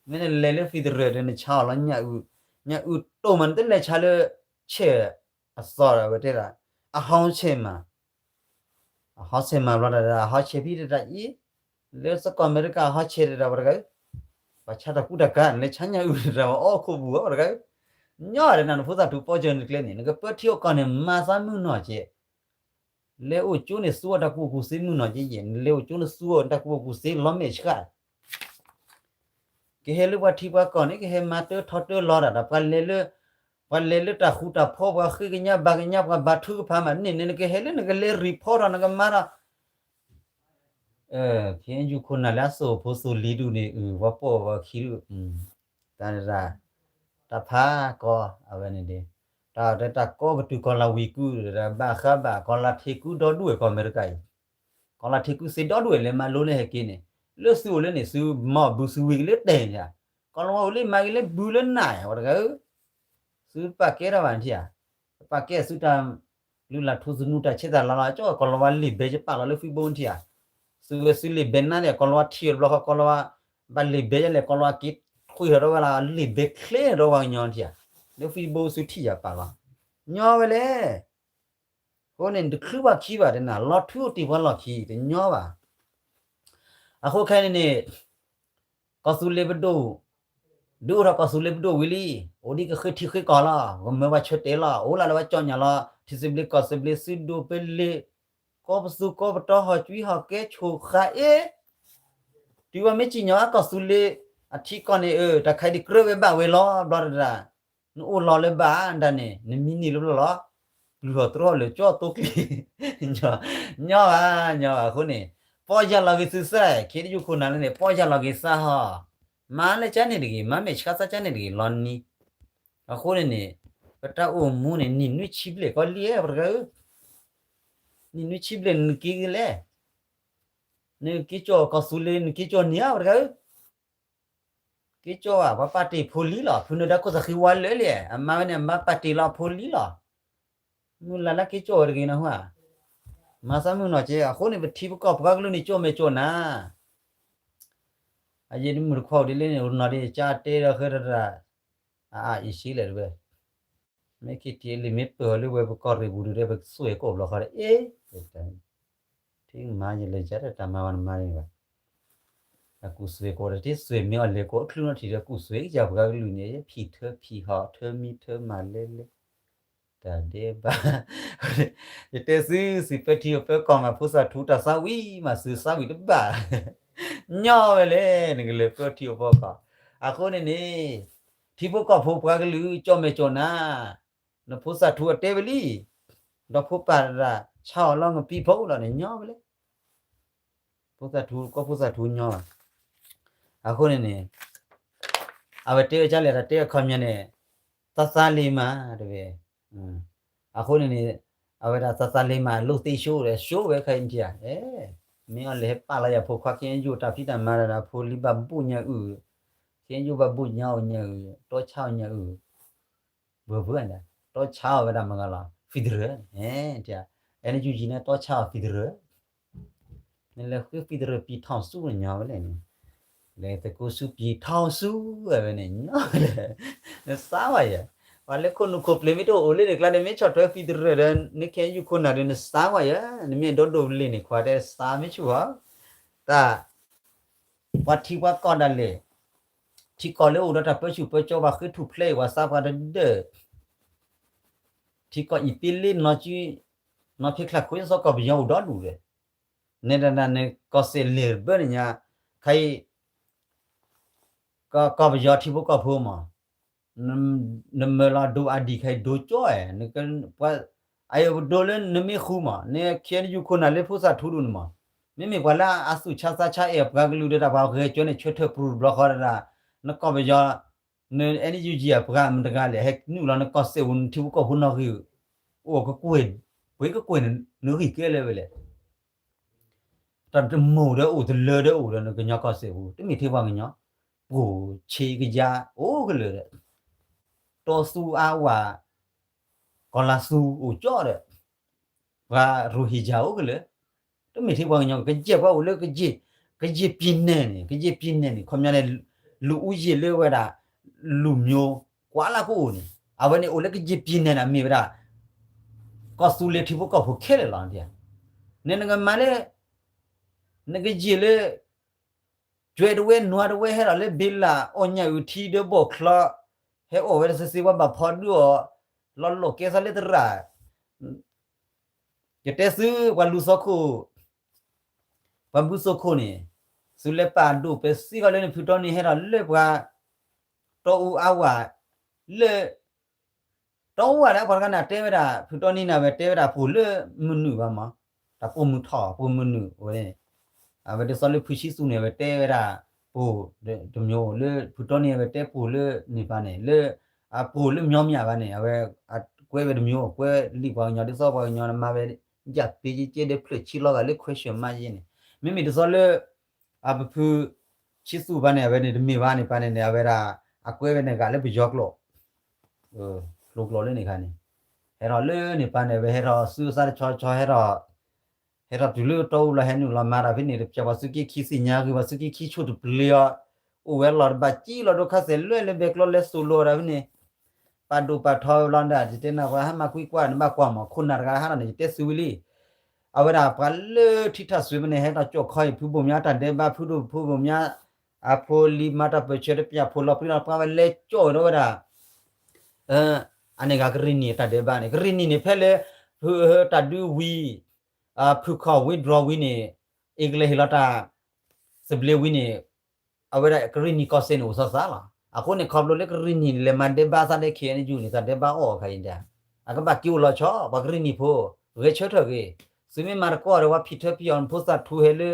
မ့ၢ်နလဲၤလၢ federal ဒီးနဆါအီၤလီၤညၣ်အု, ညၣ်အုတိၢ်မး နတလဲၤဆါလၢ ဆဲးအသီဒီး အဝဲတဲဒၣ် အဟီဆဲးမး အဟီဆဲးမၤဘျီတၢ်ဒီး အဟီဆဲးဖံးတၢ်အံၤ, လၢစကီၢ်အမဲရကၤအဟီဆဲးတၢ်ဒီး ပှၤတဂၤဧၢ, ပှၤဆါတၢ်ကူတၢ်ကၤ နလဲၤဆါညၣ်အုတၢ်ဒီး ပှၤအီၣ်ခိၣ်ပူၤဧါ ပှၤတဂၤဧၢ, ညီဒီးနၤ နဖိသၣ်ထူပီကၢၤနကျဲန့ၣ် နကပၢထံအီၣ်ကီၢ်န့ၣ် မၤသးမုၢ်နီၢ်ကဲး, လဲၤအိၣ်ကၠိန့ၣ် သူအီၤတၢ်ကူၣ်ဘၣ်ကူၣ်သ့မုၢ်နီၢ်ကဲးယဲၢ်, နလဲၤအိၣ်ကၠိန့ၣ် သူအီၤတၢ်ကူၣ်ဘၣ်ကူၣ်သ့လီၤမဲာ်ဆှး ကဟဲလၢပှၤထံပှၤကီၢ်န့ၣ် ကဟဲမၤတၢထီတၢလီၤတၢ်ဒီး ပှၤလဲၤလၢ ပှၤလဲၤလၢတၢ်ဃူတၢ်ဖိး ပှၤဃ့ကညးဘါကညး ပှၤဘါထုကဖၣ်မးန့ၣ်န့ၣ် နကဟဲလၢနကလဲၤ report ထီၣ် နကမၤထီၣ်, ဖဲယူခိၣ်နၢ်လၢအစိၣ်ဖိစိၣ်လံၤဒူၣ်န့ၣ် အု ပှၤပိာ်ပှၤခံဒူၣ်, တၢ် တၢ်ဖးကီ အဝဲန့ၣ်ဒ် တၢ် တၢ်ကီကတုၤကီၢ်လၤဝံၤကု ဘၣ်ဃးဘၣ် ကီၢ်လၤထံးကုဒီဒူၣ်ဝဲ ကီၢ်အမဲရကၤအံၤ, ကီၢ်လၤထံးကုသ့ဒီဒူၣ်ဝဲ လဲၤမၤလိန့ၢ်ဟဲက့ၤန့ၣ်, လၢသုအိၣ်လၢန့ၣ် သုမၤဘူၣ်သုဝံၤကလၢတဲာ်န့ၣ်ဧါ, ကီၢ်လၤဝါအိၣ်လၢမၤက့ၤလၢဘူၣ်လၢနၢ်ဧါ ပှၤတဂၤဧၢ, သုပာ်ကဲထီၣ်ဘၣ်နထံၣ်ဧါ, ပာ်ကဲသုတၢ် လုၢ်လၢ်ထူသနူတၢ်ဆဲးတၢ်လၤလီၤ ကၠီ ကီၢ်လၤဝါလံာ်ဘဲယပာ်လီၤလၢ Facebook နထံၣ်ဧါ, သုဝဲသုလံာ်ဘဲနါန့ၣ် ကီၢ်လၤဝါထံၣ်အီၤတဘျီဃီ ကီၢ်လၤဝါ ဘၣ်လံာ်ဘဲယလဲၣ် ကီၢ်လၤဝါက့ၤထွံၣ်ထီၣ်ဒီးဝဲလၢလံာ်ဘဲချ့ထီၣ်ဒီးပှၤကညီနထံၣ်ဧါ, လၢ Facebook သုထံၣ်ယၤပာ်လီၤ, ညီဝဲလဲၣ်, အဃိန့ၣ် နတချုးပှၤခံဘၣ်တနၤ လီၤထုအိၣ်တ့ၢ်ပှၤလီၢ်ခံ တညီဘၣ် အဃိခဲန့ၣ်န့ၣ် ကီၢ်သူလ့ၤပဒိၣ်, ဒုးအိၣ်ထီၣ်ကီၢ်သူလ့ၤပဒိၣ်ဝံၤလံ, အိၣ်ဒံးကဃ့ထံဃ့ကီၢ်လီၤ, ကမၢပှၤဆၢတဲာ်လီၤ, အိၣ်လၢလၢပှၤကၠီၣ်ညါလီၤ, ထံသဘျ့ကီၢ်သဘျ့ သုဒိၣ်ပလ့ၤ, ကီၢ်ပသူကီၢ်ပတီၢ်ဟီၣ်ကွံဟီၣ်ကဲဆိၣ်ဃာ်အ့, တုၤပှၤမ့ၢ်စံၣ်ညီၣ်အကီၢ်သူလ့ၤ အထံကီၢ်န့ၣ် အၢ တၢ်ခါအံၤဒုးကြၢးဝဲဘၣ်ဝဲလီၤ ဘျီတဒၣ် နအိၣ်လီၤလၢၤဘၣ်ဒၣ်န့ၣ် နမံနံၤလၢဘျီလီၤ, ပျုၢ်ထီၣ်တြီၢ်လၢာ်ကၠီၣ်သိကျ့, ညီဘၣ် ညီဘၣ်အဃိန့ၣ်, ပီၢ်ယၢ်လီၤက့ၤသုသး ခ့တယုၢ်ခိၣ်နၢ်လၢန့ၣ် ပီၢ်ယၢ်လီၤက့ၤသးဟီ, မၤလၢကၠါန့ၣ်တဂ့ၤ မၤမဲာ်ဆှးသးကၠါန့ၣ်တဂ့ၤ လီၤနံၤ, အဃိန့ၣ်န့ၣ်, ပတၢ်အိၣ်မူန့ၣ် နံၣ်နွံဆံဘျဲၣ်ကီလံဧါ ပှၤတဂၤဧၢ, နံၣ်နွံဆံဘျဲၣ်နက့ၤက့ၤလဲၣ်, နက့ၤကၠီၣ်ကီၢ်သူလ့ၤ နက့ၤကၠီၣ်နံၤဧါ ပှၤတဂၤဧၢ က့ၤကၠီၣ်ဧါ ပှၤပာ်တ့ၢ်ဖိလံလီၤ, ဖုနၢၤဒါခိၣ်သးဃံဝါလၢာ်လံ, အမါဝဲန့ၣ် အမါပာ်တ့ၢ်လီၤဖိလံလီၤ, မုၢ်လၢ်လၢက့ၤကၠီၣ်ဝဲတဂ့ၤနီၤဟါ, မၤသးမုၢ်နီၢ်က့ၤ အဃိန့ၣ် ပထံပကီၢ်ပှၤကလုာ်န့ၣ် ကၠီၣ်မဲာ်ကၠီၣ်နၤ, အယဲၢ်တမုၢ်တခွါအိၣ်ဒ်လဲၣ်န့ၣ် အိၣ်တနီၤဒ်ကၠါတဲဒီးဃဲဒီးတၢ်, အအံၤဆံးလဲၣ်တဝဲ မ့ၢ်ခံထံလံာ်မ့ၢ်ပၢၢ်လၢဝဲပကီၢ်ရ့ၣ်ပူၤဒီး ပကစွဲၣ်ကိာ်ဘျီဃီဒီး အ့ၣ်, ထံမၤယလဲၤယါတၢ်မၤဝဲနမၤန့ၣ်ဘၣ်, အကူၣ်စွဲၣ်ကိာ်ဒီး ထံစွဲၣ်မ့ၢ်အီၤလဲၤကိးအချုးနီထံၣ်ဒီး ကူၣ်စွဲၣ်ကယၤပှၤကလုာ်န့ၣ် ဖံးထၢဖံးဟီၣ်ထၢမံထၢမၤလဲလဲ, တၢ်ဒဲးဘး ယတဲသု သုပၢထံအိၣ်ပၢကီၢ်မး ဖိသၣ်ထူတၢ်သးဝံၣ်မး သုသးဝံၣ်တဘၣ်, ညီဝဲလဲၣ် နကလဲၤပၢထံအိၣ်ပၢကီၢ်, အဃိန့ၣ်န့ၣ်, ထံဖိကီၢ်ဖိပှၤကလုာ် ကၠီၣ်မဲာ်ကၠီၣ်နၤ, နဖိသၣ်ထူအတဲဝဲလံ, ဒီးဖိပၢ်တၢ်ဆါအီၤလီၤ ငပံဖိလီၤန့ၣ် ညီဝဲလဲၣ်, ဖိသၣ်ထူ ကီၢ်ဖိသၣ်ထူညီဘၣ်, အဃိန့ၣ်န့ၣ်, အဝဲတဲဝဲကၢ်လဲၣ် တၢ်တဲအခီပညီန့ၣ်, သးသးလံမး တဝဲ အဃိန့ၣ်န့ၣ်, အဝဲဒၣ်သးသးလံမး လိၣ်သ့ၣ်ဆိဒီး ဆိဝဲခဲအံၤနထံၣ်ဧါ, အဲ, မ့ၢ်အီၤလဲၤဟဲပာ်လီၤယၤဖိခွါ ခ့ယိၣ်တၢ်ဖံးတၢ်မၤဒီး ဖိလံဘၣ်ဘိၣ်ညၣ်အုၣ်, ခ့ယိၣ်ဘၣ်ဘိၣ်ညၣ်အုၣ်ညၣ်အုၣ် တီဆါအီၤညၣ်အုၣ်, ဘၢဘၢ, တီဆါအီၤဝဲဒၣ်မၤဂၤလီၤ federal, အဲ, အဲနယူၢ်ယံၤန့ၣ် တီဆါအီၤ federal နလဲၤဃု federal ပံၤထီၣ်ဆူညါဝဲလဲၣ်န့ၣ်, လဲၤသကိးဆူ ပံၤထီၣ်ဆူဝဲန့ၣ် နသးဝဲယဲ, ပှၤလၢခိၣ်နူာ်ခိၣ်ပျ့ၤမ့ၢ်တအိၣ်လၢန့ၣ်ကျါဒီး မ့ၢ်ဆီၣ်ထွဲ federal ဒီး နခ့ယုၢ်ခိၣ်နၢ်ဒီး နသးဝဲယဲ, နမ့ၢ်အဲၣ်ဒိးဒိးလ့ၣ်န့ၣ် ခွါတဲသးမ့ၢ်ဆူၣ်ဧါ, တၢ် ပှၤထံပှၤကီၢ်ဒၣ်လဲာ်, ထံကီၢ်လၢအိၣ်ဒီးတၢ်ပၢဆူၣ်ပၢစိ ပှၤဃ့ထူၣ်ဖျဲးအံၤ ပှၤသးပှၢ်တဒၢး, ထံကီၢ်အံၤသ့လ့ နီၢ်ဖံးချၢ်ခိၣ် စီၤကီၢ်ပယီၤအိၣ်ဒီဒူၣ်ဒီး, နဲဒၣ်နကီၢ်စဲၣ်လဲၢ်တဘၢန့ၣ်ညါ, ခဲအံၤ ကီၢ်ပယီၤထံဖိကီၢ်ဖိမး, နမၢလီၤဒိအါဒံးခဲအံၤဒိကၠီၣ်ဧါ, ပှၤ အအံၤပဒိလၢနမ့ၢ်ဃူမး နခ့ယုၢ်ခိၣ်နၢ်လၢဖိသၣ်ထူဒူၣ်န့ၣ်မး, မ့မ့ၢ်ပှၤလၢအသူၣ်ဆါသးဆါအဲၣ်ပှၤကလုာ်ဒီးတၢ်ပှၤဂဲၤကၠီန့ၣ် ဆၢထၢၣ်ပရူၢ်တဘျီဃီဒီး နကီၢ်ပယီၤ န NUG အပှၤမတၤတဂၤလဲၣ် ဟဲနုာ်လီၤနကီၢ်စဲၣ်ပူၤ နထံဖိကီၢ်ဖိနီၣ်ဂံၢ် အိၣ်ကကွဲၢ် ပှ့ၤကကွဲၢ်န့ၣ် နဂံၢ်ကဲလၢၤဝဲလဲၣ်. တၢ်တမိၢ်ဒီးအိၣ်တလၢဒီးအိၣ်ဒီးနကညီကီၢ်စဲၣ်ပူၤ တမ့ၢ်ထဲပှၤကညီ, ပိၢ်ဆ့ကယါအိၣ်ကလၢာ်ဒီး တီသူအါဝၤ ကီၤလၤသူအိၣ်ကၠီဒီး ပှၤရိဟ့ၣ်ကၠၢ်အိၣ်ကလၢာ်, တမ့ၢ်ထဲပှၤကညီ ကယဲၢ်ပှၤအိၣ်လၢ ကယဲၢ်ပံၤနဲၣ်န့ၣ် ကယဲၢ်ပံၤနဲၣ်န့ၣ် ခီပညီန့ၣ် လူဦးရေလၢဝဲဒၣ် လူမျိုး ကွၢ်လၢကအိၣ်န့ၣ် အဝဲန့ၣ်အိၣ်လၢကယဲၢ်ပံၤနဲၣ်န့ၣ် အမ့ၢ်ဝဲဒၣ် ကီၢ်သူလ့ၤထံဖိကီၢ်ဖိခဲလၢာ်လီၤ. န့ၣ်နကမၤလၢ နကယဲၢ်လၢ ကွဲးတဝဲနွၤတဝဲဟဲဒီးလၢဘ့လး အီၣ်ညၣ်အုၣ်ထံဒီးဘီၣ်ချီ ဟဲအီၣ်ဝဲတစ့စ့ ပှၤဘၣ်ဖီဒုးအီၤ လီၤလိာ်ကဲသးလၢသရၣ် ယတဲသုပှၤလူၤသီခိၣ် ပှၤဘုသိခိၣ်န့ၣ် သုလဲၤပာ်ဒိၣ်ပဲစ့ၢ်ကီးလၢနဖုတီနံၤဟဲဒီးလၢပှၤ တီအူအါဝၤ လၢ တီအူအါဝၤလၢပှၤတဂၤန့ၣ် တဲဝဲဒၣ် ဖုတီနံၤန့ၣ် အဝဲတဲဝဲဒၣ်ပိၢ်လၢမုၢ်နုာ်ဘၣ်မး, တၢ်ပိၢ်မုၢ်ထီၣ် ပိၢ်မုၢ်နုာ်ဝဲန့ၣ် အဝဲဒ်သိးလၢဖုဆံသူန့ၣ် အဝဲတဲဝဲဒၣ် ပိၢ်တမျိုး လၢဖုတီနံၤ အဝဲတဲပိၢ်လၢန့ၣ်ပၢ်န့ၣ် လၢ အပိၢ်လၢမျီမၠးဘၣ်န့ၣ် အဝဲ ကွဲဝဲတမျိုး ကွဲလံာ်ပှၤကညီ ဒ်သိးပှၤကညီမၤဝဲ ယၢ်ပ့ကဲဒီးဖျၢၣ်ဆံလီၤဂာ်လၢ question mark ယဲန့ၣ် မ့မ့ၢ်ဒ်သိးလၢ အပဖု ဆံသူဘၣ်န့ၣ် အဝဲန့ၣ်တမ့ၢ်ဘၣ်န့ၣ်ပၢ်န့ၣ်န့ၣ် အဝဲဒၣ် အကွဲဝဲန့ၣ်ဂာ်လၢပယီၤကျိာ် ကျိၤကျိာ်လၢန့ၣ်ခါန့ၣ် ဟဲထီၣ်လၢန့ၣ်ပၢ်န့ၣ် အဝဲဟဲထီၣ်ဆူအစၢ်တဆီဆီ ဟဲထီၣ် ဟဲထီၣ်တုၤလၢတီအူလီၤ ဟဲနုာ်လီၤမၤတၢ်ဖဲန့ၣ် တပျၢ်ပှၤသုးက့ခံသ့ၣ်ညါဂ့ၤ ပှၤသုးက့ခံဆိၣ်တပျ့ၤအီၤ အိၣ်ဝဲလီၤတဘၣ်ကံလီၤဒိခါသဲးလွဲၢ်လၢဘဲကျီလဲၤသိၣ်လိအီၤဒၣ်ဖဲန့ၣ် ပာ်ဒိၣ်ပာ်ထီဝဲလီၤဒၣ် ယတဲနၤပှၤဟါမၢ်ကွံကွၢ် နဘၣ်ကွၢ်မး ခိၣ်နၢ်တဂၤဟးထီၣ်န့ၣ် ယတဲသုဝံၤလံ အဝဲဒၣ်ပှၤလၢထံထၣ်စွ့မ့ၢ်န့ၣ် ဟဲထီၣ်ကၠီၣ်ခီအံၤ ဖုဘိၣ်မၠါတၢ်ဒဲးဘး ဖုဒိၣ်ဖုဘိၣ်မၠါ အဖိလံၤမၤတၢ်ပၢၢ်ဆၢတပျၢ် ဖိလီၤပြံလီၤပြါဝဲလဲၤကၠီၣ်ဝဲဒီးဝဲဒၣ် အန့ၣ်ဂၤကရံၣ်နံၣ်တၢ်ဒဲးဘးန့ၣ် ကရံၣ်နံၣ်န့ၣ် ဖဲလၢ တၢ်ဒုးဝံၤ ဖုခီၣ် withdraw ဝံၤန့ၣ် အ့ကလဲၤဟ့ၣ်လီၤတၢ် သဘျ့ဝံၤန့ၣ် အဝဲဒၣ်ကရံၣ်နံၣ်ကီၢ်စဲၣ်န့ၣ်အိၣ်သီသးလီၤ. အဃိန့ၣ် ခီဖျိလၢကရံၣ်နံၣ်န့ၣ် လဲၤမၤဒဲးဘးသးဒီး ခ့ၣ်အဲၣ်ယူၣ်န့ၣ် တၢ်ဒဲးဘးအီၣ်အခါအံၤဒၣ် အကဘၣ်က့ၤအိၣ်လီၤဆီ ပှၤကရံၣ်နံၣ်ဖိ ဂဲၤဆၢထၢၣ်ဂ့ၤ သုမ့ၢ်မၤတကီၢ်ဒီး ပှၤဖံးထၢဖံးအီၤ နဖိသၣ်ထူဟဲလၢ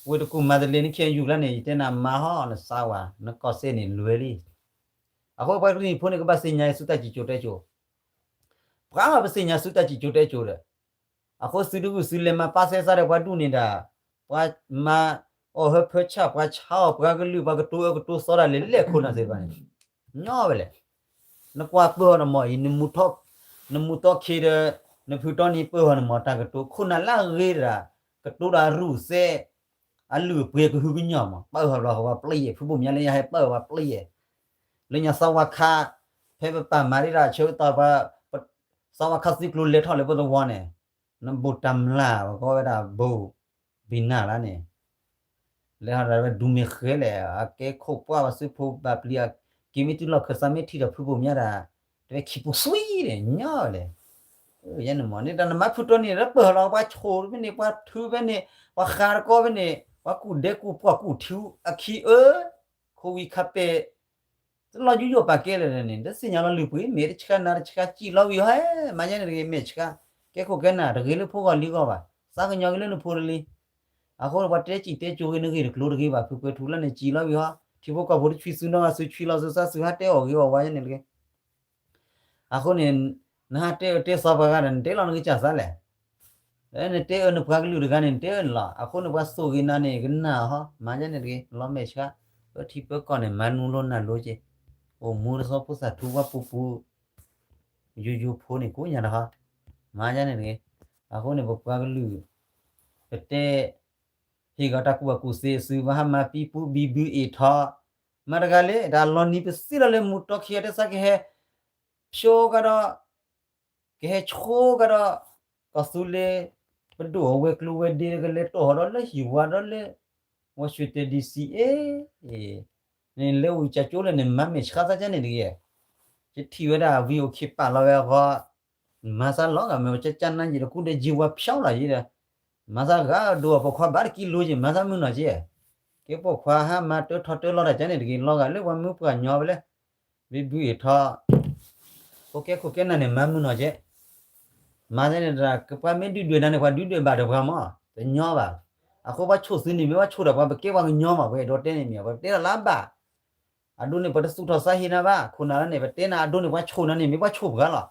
ဝ့ၢ်တကူၣ်မၤတလ့ၤ နခ့ၣ်အဲၣ်ယူၣ်ကျါန့ၣ် ယတဲနၤမၤဟီ နသးဝၤ နကီၢ်စဲၣ်န့ၣ်လွဲလံ အဃိပှၤကရံၣ်နံၣ်ဖိန့ၣ် ကဘၣ်သ့ၣ်ညါသုတၢ်စံၣ်စိၤတဲစိၤ ပှၤဘၣ်ပသ့ၣ်ညါသုတၢ်စံၣ်စိၤတဲစိၤဒီး အဃိသုတဂုာ်သုလဲၤမၤပာ်စဲစးဒီးပှၤဒူၣ်န့ၣ်ဒၣ် ပှၤမၤအီၣ်ဟၢဖၢဆၣ် ပှၤဆါအီၣ်ပှၤကလုာ် ပှၤကတိၤအၢကတိၤသီဒၣ်လဲာ်လဲၣ်ခိၣ်နၢ်သ့ၣ်တဖၣ်န့ၣ် ညီဝဲလဲၣ်. နကွၢ်ပၢၢ်အီၤနမီၢ်အံၤ နမူၤသီခ့ဒီး နဖုတီနံၤပၢၢ်အီၤနမီၢ်တၢ်ကတိၤ ခိၣ်နၢ်လၢအဂ့ၤတဒၣ် ကတိၤတၢ်ရူၢ်သဲ အလုၢ်အပှ့ၤကဟုကညီၢ်မး ပၢၢ်အီၤဘျီဃီပှၤပျံၤယဲၢ် ဖုဘိၣ်မၠါလၢညါဟဲပၢၢ်အီၤပှၤပျံၤယဲၢ် လၢညါသီဝါခါ ဖဲပပာ်မၤဒ်တၢ်ဆၢကတီၢ်ပှၤ သီဝါခါသုကျိၤလဲၤထီၣ်လၢပသဝီန့ၣ် နဘိၣ်တၢ်မျၢ် ပကိးဝဲဒၣ်ဘိၣ်ဘံၣ်နၢ်လၢန့ၣ် လဲၤထီၣ်ဒၣ်ဝဲဒူမ့ၢ်ဃဲလဲၣ် အကဲခိၣ်ပှၢ်ပှၤသုးဖိဘၣ်ပျံၤ အက့ၤမ့ၢ်တုၤလီၢ်ခၢၣ်သးမ့ၢ်ထံၣ်ဒီးဖုဘိၣ်မၠါတၢ် တဝဲခံပူၤသွံၣ်န့ၣ် ညီဝဲလဲၣ်. ယဲန့ၣ်မ့ၢ်န့ၣ် တၢ်နမၤဖုတီနံၤလၢပၢၢ်လီၤ ပှၤဆိၣ်ဖဲန့ၣ် ပှၤထုဖဲန့ၣ် ပှၤဃးတကီဖဲန့ၣ် ပှၤကူၣ်ဒဲကူၣ်ပှၢ်ကူၣ်ထံအခံအၢ ခိဝံခါပဲၢ် တလီၤယူးယီၣ်ပာ်ကဲလၢာ်န့ၣ် တသ့ၣ်ညါလီၤလုၢ်ပှ့ၤ မ့ၢ်တဆှါနၤတဆှါ စံၣ်လီၤဝံၤဟဲ မၤယဲန့ၣ်တဂ့ၤ မဲာ်ဆှါ ကဲခိၣ်ကဲနၢ် တဂ့ၤလၢဖိဂီၢ်လံၤဂီၢ်ဘၣ် သးကညီၤက့ၤလၢနဖိတလံၤ အဃိန့ၣ်ပှၤတဲစံၣ်တဲစိၤဂ့ၤ နဂ့ၢ်တကျိၤတဂ့ၤဘၣ် ဖုကွဲၤထူလၢန့ၣ် စံၣ်လီၤဝံၤဟီ ထံဖိကီၢ်ဖိတဆွံသုနီၢ်ဂၤ သုဆွံလီၤသုသး သုဟးတဲအီၣ်ဂ့ၤအီၣ်ဝဲယဲန့ၣ်တဂ့ၤ အဃိန့ၣ် နဟးတဲအၢတဲသီပှၤဂၤဒီး နတဲလီၤနကစၢ်သးလဲၣ်. နတဲအၢနပှၤကလုာ်တဂၤန့ၣ် နတဲအၢန့ၣ်လီၤ. အဃိန့ၣ် ပှၤသိၣ်ဂ့ၤနၤန့ၣ် ကနၣ်ဟီ မၤယဲန့ၣ်တဂ့ၤ လီၤမဲာ်ဆှါ ပထံပၢကီၢ်န့ၣ် မၤနူလိနၢ်လိက့ၤ အိၣ်မူတသီဖိသၣ်ထူပှၤပူၤပူၤ ယိယိဖိန့ၣ် ကိးညါတဟီ မၤယဲန့ၣ်တဂ့ၤ. အဃိန့ၣ် ပပှၤကလုာ် ပတဲ ဟ့ၣ်ဂီၤတၢ်ကူၣ်ဘၣ်ကူၣ်သ့အသုး ပှၤဟးမၤပံပူၤဘံဘုအ့ၣ်ထီၣ် မၤတဂၤလၢ တၢ်လီၤနံၤပသ့လီၤလၢမူတီခံဂၤတဲသးကဟဲ ဖျိကဒီး ကဟဲဆိကဒီး ကီၢ်သူလ့ၤ ပဒိၣ်အဝဲၤကျိၤဝဲၤဒ့ကလဲၤတီၢ်ဟီၣ်ဒီးလၢဟံၣ်ဝါဒီးလၢ Washington DC အ့ န့ၣ်လၢဝံၤကၠၢကၠိလၢန့ၣ် မၤမဲာ်ဆှါသးကန့ၣ်တဂ့ၤ ယထံၣ်ဝဲဒၣ် VOA ပာ်လီၤဝဲအဂီၢ် မၤသးလီၤဂာ်မ့ၢ်ဝဲကကနၣ်ယံၤတကူဒီးယံၤဝါဖျီလီၤယံၤဒီး မၤသးဂၤဒိၣ်အဖိခွါဘၣ်တကံလိက့ၤ မၤသးမုၢ်နီၢ်က့ၤ ကဲပိာ်ခွါဟးမၤတၢထီတၢလီၤတၢ်ကန့ၣ်တဂ့ၤ လီၤဂာ်လၢပှၤမုၢ်ပှၢ်ညီဝဲလၢ ဘံဘုအ့ၣ်ထီၣ် ဖိကဲခိၣ်ကဲနၢ်န့ၣ် မၤမုၢ်နီၢ်က့ၤ မၤသးန့ၣ်တၢ် ပှၤမ့ၢ်ဒုၣ်ဒွဲၣ်နၤန့ၣ် ပှၤဒုၣ်ဒွဲၣ်ဘၣ်ဒီးပှၤမး တညီဘၣ်. အဃိပှၤဆိၣ်သုန့ၣ်မ့ၢ်ပှၤဆိၣ်ဒီးပှၤ ပကဲပှၤကညီမး ပှၤအဲၣ်ဒိးတဲန့ၣ်မ့ၢ် ပှၤတဲလီၤလၢဘၣ်. အဒိန့ၣ် ပတသူၣ်ထီၣ်သးဟ့နၤဘၣ်, ခိၣ်နၢ်လၢန့ၣ် ပတဲနၤအဒိန့ၣ် ပှၤဆိၣ်နၤန့ၣ် မ့ၢ်ပှၤဆိၣ်ပှၤလီၤ.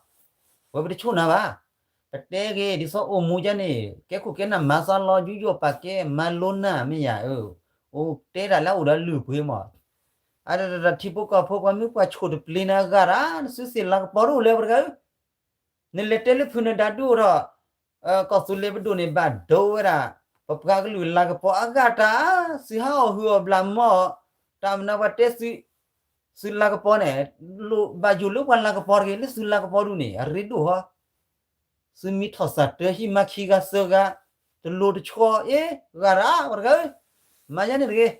ဝဲပတဆိၣ်နၤဘၣ်. ပတဲဂ့ၤ ဒ်သိးအိၣ်မူကန့ၣ် ကဲခိၣ်ကဲနၢ်မၤသးလီၤ ယူးယီၣ်ပာ်ကဲ မၤလိနၢ်မ့ၢ်ယၤ, အိၣ်တဲဒၣ်လၢအအိၣ်ဒီးလုၢ်ပှ့ၤမး. အတထံဖိကီၢ်ဖိ ပှၤမုၢ်ပှၤဆိၣ်တပျ့ၤနၤအဂၤတၢ် နစုသ့ၣ်လၤကပီၤတအိၣ်လၢပတဂၤဧၢ. နလဲၤတဲလၢဖုနဒါဒုအိၣ်ထီၣ် ကီၢ်သူလ့ၤပဒိၣ်န့ၣ် ဘၣ်ဒိဝဲဒၣ် ပပှၤကလုာ်လၤကပီၤအဂၤတၢ်, စုဟးအီၣ်ဟုၣ်အီၣ်ဘျးမီၢ်, တၢ်မနုၤပှၤတဲ စုလၤကပီၤန့ၣ် ဘၣ်ယိၣ်လၢပှၤလၤကပီၤတဂ့ၤ လၢစုလၤကပီၤဒူၣ်န့ၣ် အရ့ဒိၣ်ဟီ. စုမံထီၣ်စၢ်တၢ်ဟံးမၤခံဂၤသၢဂၤ တလိၤတဆီ အ့ ဂၤတၢ် ပှၤတဂၤဧၢ, မၤယါန့ၣ်တဂ့ၤ,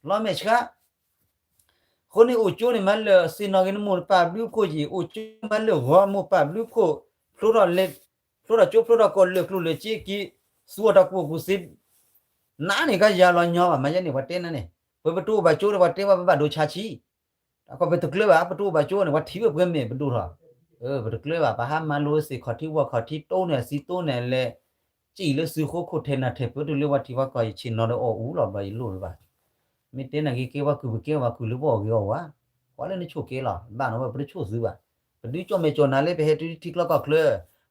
လီၤမဲာ်ဆှး အဃိန့ၣ် အိၣ်ကၠိန့ၣ် မၤလၢာ်ဆ့ၣ်နီၤဂ့ၤ နမိၢ်နပၢ်ဘျုးဖှိၣ်ယံၤ, အိၣ်ကၠိမၤလၢာ်ဂီၤ မိၢ်ပၢ်ဘျုးဖှိၣ်, ဖျိထီၣ်ကၠိဖျိထီၣ်ကီၢ် လၢာ်ကျိၣ်လၢာ်စ့က့ၤ သူအီၤတၢ်ကူၣ်ဘၣ်ကူၣ်သ့, နးန့ၣ်ကယၤလီၤညီဘၣ် မၤယါန့ၣ် ပှၤတဲနၤန့ၣ်, ပပတအိၣ်ဘၣ်ကၠိဒီး ပှၤတဲဘၣ် ပဘၣ်ဒိဆါဆံး, တၢ်ခီပတကျၢၤဘၣ် ပတအိၣ်ဘၣ်ကၠိန့ၣ် ပှၤထံၣ်ဝဲပှဲၤမဲာ်ပဒိၣ်ထီၣ်, ပတကျၢၤဘၣ် ပဟးမၤလိစ့ၢ်ခီၣ်ထံးဝီခီၣ်ထံးတိၢ်န့ၣ် အသံတိၢ်န့ၣ်လဲၤ စံၣ်လၢစုဃိခိၣ်ထဲနၤထဲပၢတုၤလၢပှၤထံပှၤကီၢ်အံၤ ဆ့ၣ်နီၤဒီးအီၣ်အူလီၤဘျီယလိၣ်လၢၤဘၣ်. မ့ၢ်တဲနၤဂ့ၤကဲပှၤကုၢ်ပကဲပှၤကုၢ်လၢပအီၣ်ဂ့ၤအီၣ်ဝါ, ကွၢ်လၢနဆိၣ်ကဲလီၤ ဘၣ်နီၤဝဲပတဆိၣ်သုဘၣ်. ပဒုးကၠီၣ်မဲာ်ကၠီၣ်နၤလၢပဟဲတုၤထံကျိကီၢ်ချၢ,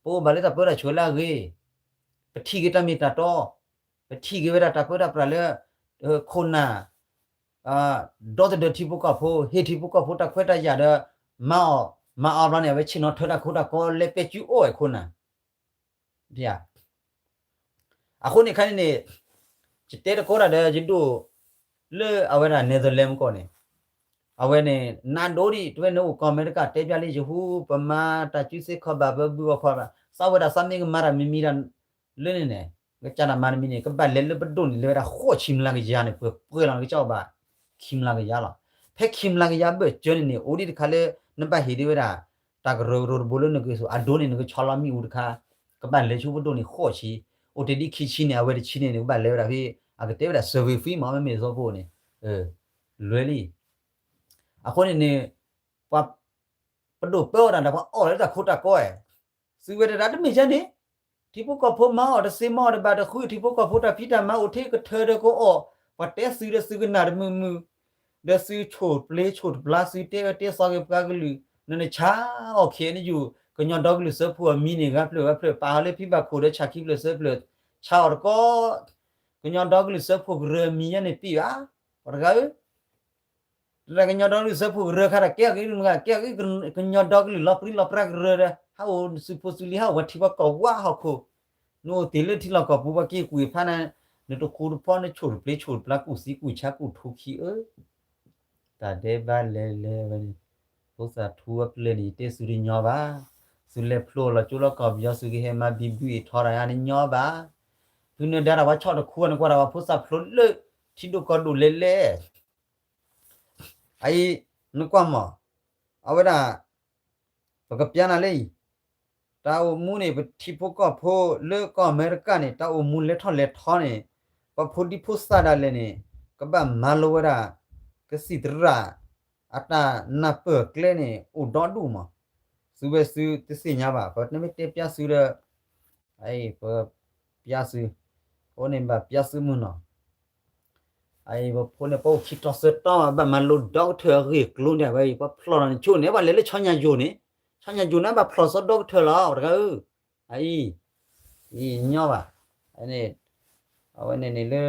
ပအိၣ်ဘၣ်လၢတၢ်ပၢတၢ်ဆှၢလၢအဂ့ၤ, ပထံၣ်က့ၤတၢ်မ့ၢ်တၢ်တီ, ပထံၣ်က့ၤဝဲဒၣ်တၢ်ပၢတၢ်ပြးလၢ ခိၣ်နၢ် ဒီသဒၢထံဖိကီၢ်ဖိ ဟ့ၣ်ထံဖိကီၢ်ဖိတၢ်ခွဲးတၢ်ယာ်ဒီး မၤအီၣ် မၤအီၣ်ဘျီန့ၣ် အဝဲဆ့ၣ်နီၤထၢတၢ်ခိတၢ်ကီလဲၤပဲာ်ကူအိၣ်ဝဲခိၣ်နၢ် အဃိန့ၣ်ခါန့ၣ်န့ၣ် ယတဲတကိးတၢ်ဒီးယဒိၣ် လၢအဝဲဒၣ် Netherlands မကီၢ်န့ၣ်, အဝဲန့ၣ် နးဒိၣ်ဒံး တဝဲန့ၣ်အိၣ်ကီၢ်အမဲရကၤ တဲပျးလံ ယဟူ ပမၤတၢ်စုစ့ခီၣ်ဘၣ် ပဘုၣ်အီၣ်ခီၣ်ဘၣ် သးဝဲဒၣ်သးမ့ၢ်ကမၤတၢ်မံၤမံၤဒၣ် လၢန့ၣ်န့ၣ် ကစၢ်ဒၣ်မၤတမံၤန့ၣ် ကဘၣ်လဲၤလၢပဒိၣ်န့ၣ် လဲၤဝဲဒၣ်ဃိးဆံမျးကယၤန့ၣ် ပှဲၤပှဲၤလီၤ နကစၢ်အိၣ်ဘၣ် ခံမျးကယၤလီၤ. ဖဲခံမျးကယၤဘၢၣ်စၢၤန့ၣ်န့ၣ် အိၣ်ဒံးတခါလၢ နဘၣ်ဟ့ၣ်ဒံးဝဲဒၣ် တၢ်ကရၢကရိတဘိလၢနကဆိၣ်အဒိန့ၣ် နကဆီလီၤမ့ၣ်အူတခါ ကဘၣ်လဲၤဆူပဒိၣ်န့ၣ်ဃိးဆံ, အိၣ်တ့ၢ်ဒံးခံဆံန့ၣ် အဝဲတဆံန့ၣ် နကဘၣ်လဲၤဝဲဒၣ်ဖဲ အကတဲဝဲဒၣ် survey fee မ့ၢ် မ့မ့ၢ်သိဖိန့ၣ် လွဲလံ. အဃိန့ၣ်န့ၣ် ပှၤ ပဒိၣ်ပၢဝဲဒၣ်ဒီးပှၤအီၣ်လၢတၢ်ခိတၢ်ကီဝဲ, သုဝဲတဒၣ်တမ့ၢ်ယဲန့ၣ်, ထံဖိကီၢ်ဖိမၤအီၣ်တသ့မၤအီၣ်တဘၣ်တဃု ထံဖိကီၢ်ဖိတၢ်ဖံးတၢ်မၤအိၣ်ထဲကထၢဒီးကအီၣ်, ပှၤတဲသုဒီးသုကနၣ်တမုာ်မုာ်, ဒီးသုဆိၣ်ပျ့ၤဆိၣ်တပျါ သုတဲအၢတဲသီက့ၤပှၤကလုာ်, နနဆါအီၣ် ခ့ၣ်အဲၣ်ယူၣ် ကညီဒီကလုာ်စၢဖှိၣ်အမံၤန့ၣ် ဂၤဖျၢၣ်ဂၤဖျၢၣ် ပာ်အီၤလၢဖံဘၣ်ခိၣ်ဒီးဆၣ်ခံဖျၢၣ်သၢဖျၢၣ်, ဆါအီၣ်တကီ ကညီဒီကလုာ်စၢဖှိၣ်ကရၢအမံၤညါန့ၣ်ပံၣ်ဘၣ်, ပှၤတဂၤဧၢ တၢ်ကညီဒီကလုာ်စၢဖှိၣ်ကရၢခါဒီး ကဲအီၤက့ၤမ့ၢ်ဂ့ၤ ကဲအီၤက့ၤ ကညီဒီကလုာ်လီၤပြံလီၤပြါကရၢဒီး ဟးအိၣ်သုးဖိသုးလံၤ ဟးအိၣ်ပှၤထံပှၤကီၢ်ဝါဟီၣ်ခိၣ်, နအိၣ်တ့ၢ်လၢထံလီၢ်ကီၢ်ပူၤ ပှၤက့ၤကွံာ်ဖးနၤ, နတဃူတဖိး နဆိၣ်တပျ့ၤဆိၣ်တပျါ ကူၣ်သံကူၣ်ဆါကူၣ်ထူခံအၢ, တၢ်ဒဲးဘးလဲၤလဲၤဝဲန့ၣ်, ဖိသၣ်ထူအပျဲၢ်န့ၣ် ယတဲသုတညီဘၣ်, သုလဲၤဖျိလီၤကၠိလီၤကီၢ်ပယီၤ သုကဟဲမၤဘံဘူအံးထီတၢ်ယါန့ၣ်ညီဘၣ်, ဖုနၢၤဒါတၢ်ပှၤဆီၣ်တခူအီၤ နကွၢ်တၢ်ပှၤဖိသၣ်ဖျိလၢ ထံဒိၣ်ကီၢ်ဒိၣ်လဲၤလဲၤ အအံၤ နကွၢ်မး, အဝဲဒၣ် ပကပျါနၤလၢအံၤ, တၢ်အိၣ်မူန့ၣ် ပထံဖိကီၢ်ဖိလၢကီၢ်အမဲရကၤန့ၣ် တၢ်အိၣ်မူလဲၤထီၣ်လဲၤထီန့ၣ် ပှၤဖိဒံဖိသၣ်ဒၣ်လဲာ်န့ၣ် ကဘၣ်မၤလိဝဲဒၣ် ကသံၣ်သရၣ် အတၢ်နၢ်ပၢၢ်ကျဲန့ၣ် အိၣ်ဒီဒူၣ်မး, သုဝဲသုတသ့ၣ်ညါဘၣ် ပမ့ၢ်တဲပျါသုဒီး ပပျါသု, အဃိန့ၣ်ဘၣ်ပျါသုမုၢ်နီၤ, အအံၤ ပဖိန့ၣ် ပအိၣ်ခံတီၤသၢတီၤ ဘၣ်မၤလိ doctor အဂ့ၢ်အကျိၤန့ၣ် ဝဲအံၤ ပှၤဖျိၣ်လီၤန့ၣ် ဆိန့ၣ် ဘၣ်လဲၤလၢဆီညၣ်ယိာ်န့ၣ်, ဆီညၣ်ယိာ်န့ၣ် ဘၣ်ဖျိၣ်စီ doctor လီၤ ပှၤတဂၤဧၢ, အအံၤ အံၤညီဘၣ်, အဝဲန့ၣ်န့ၣ်လၢ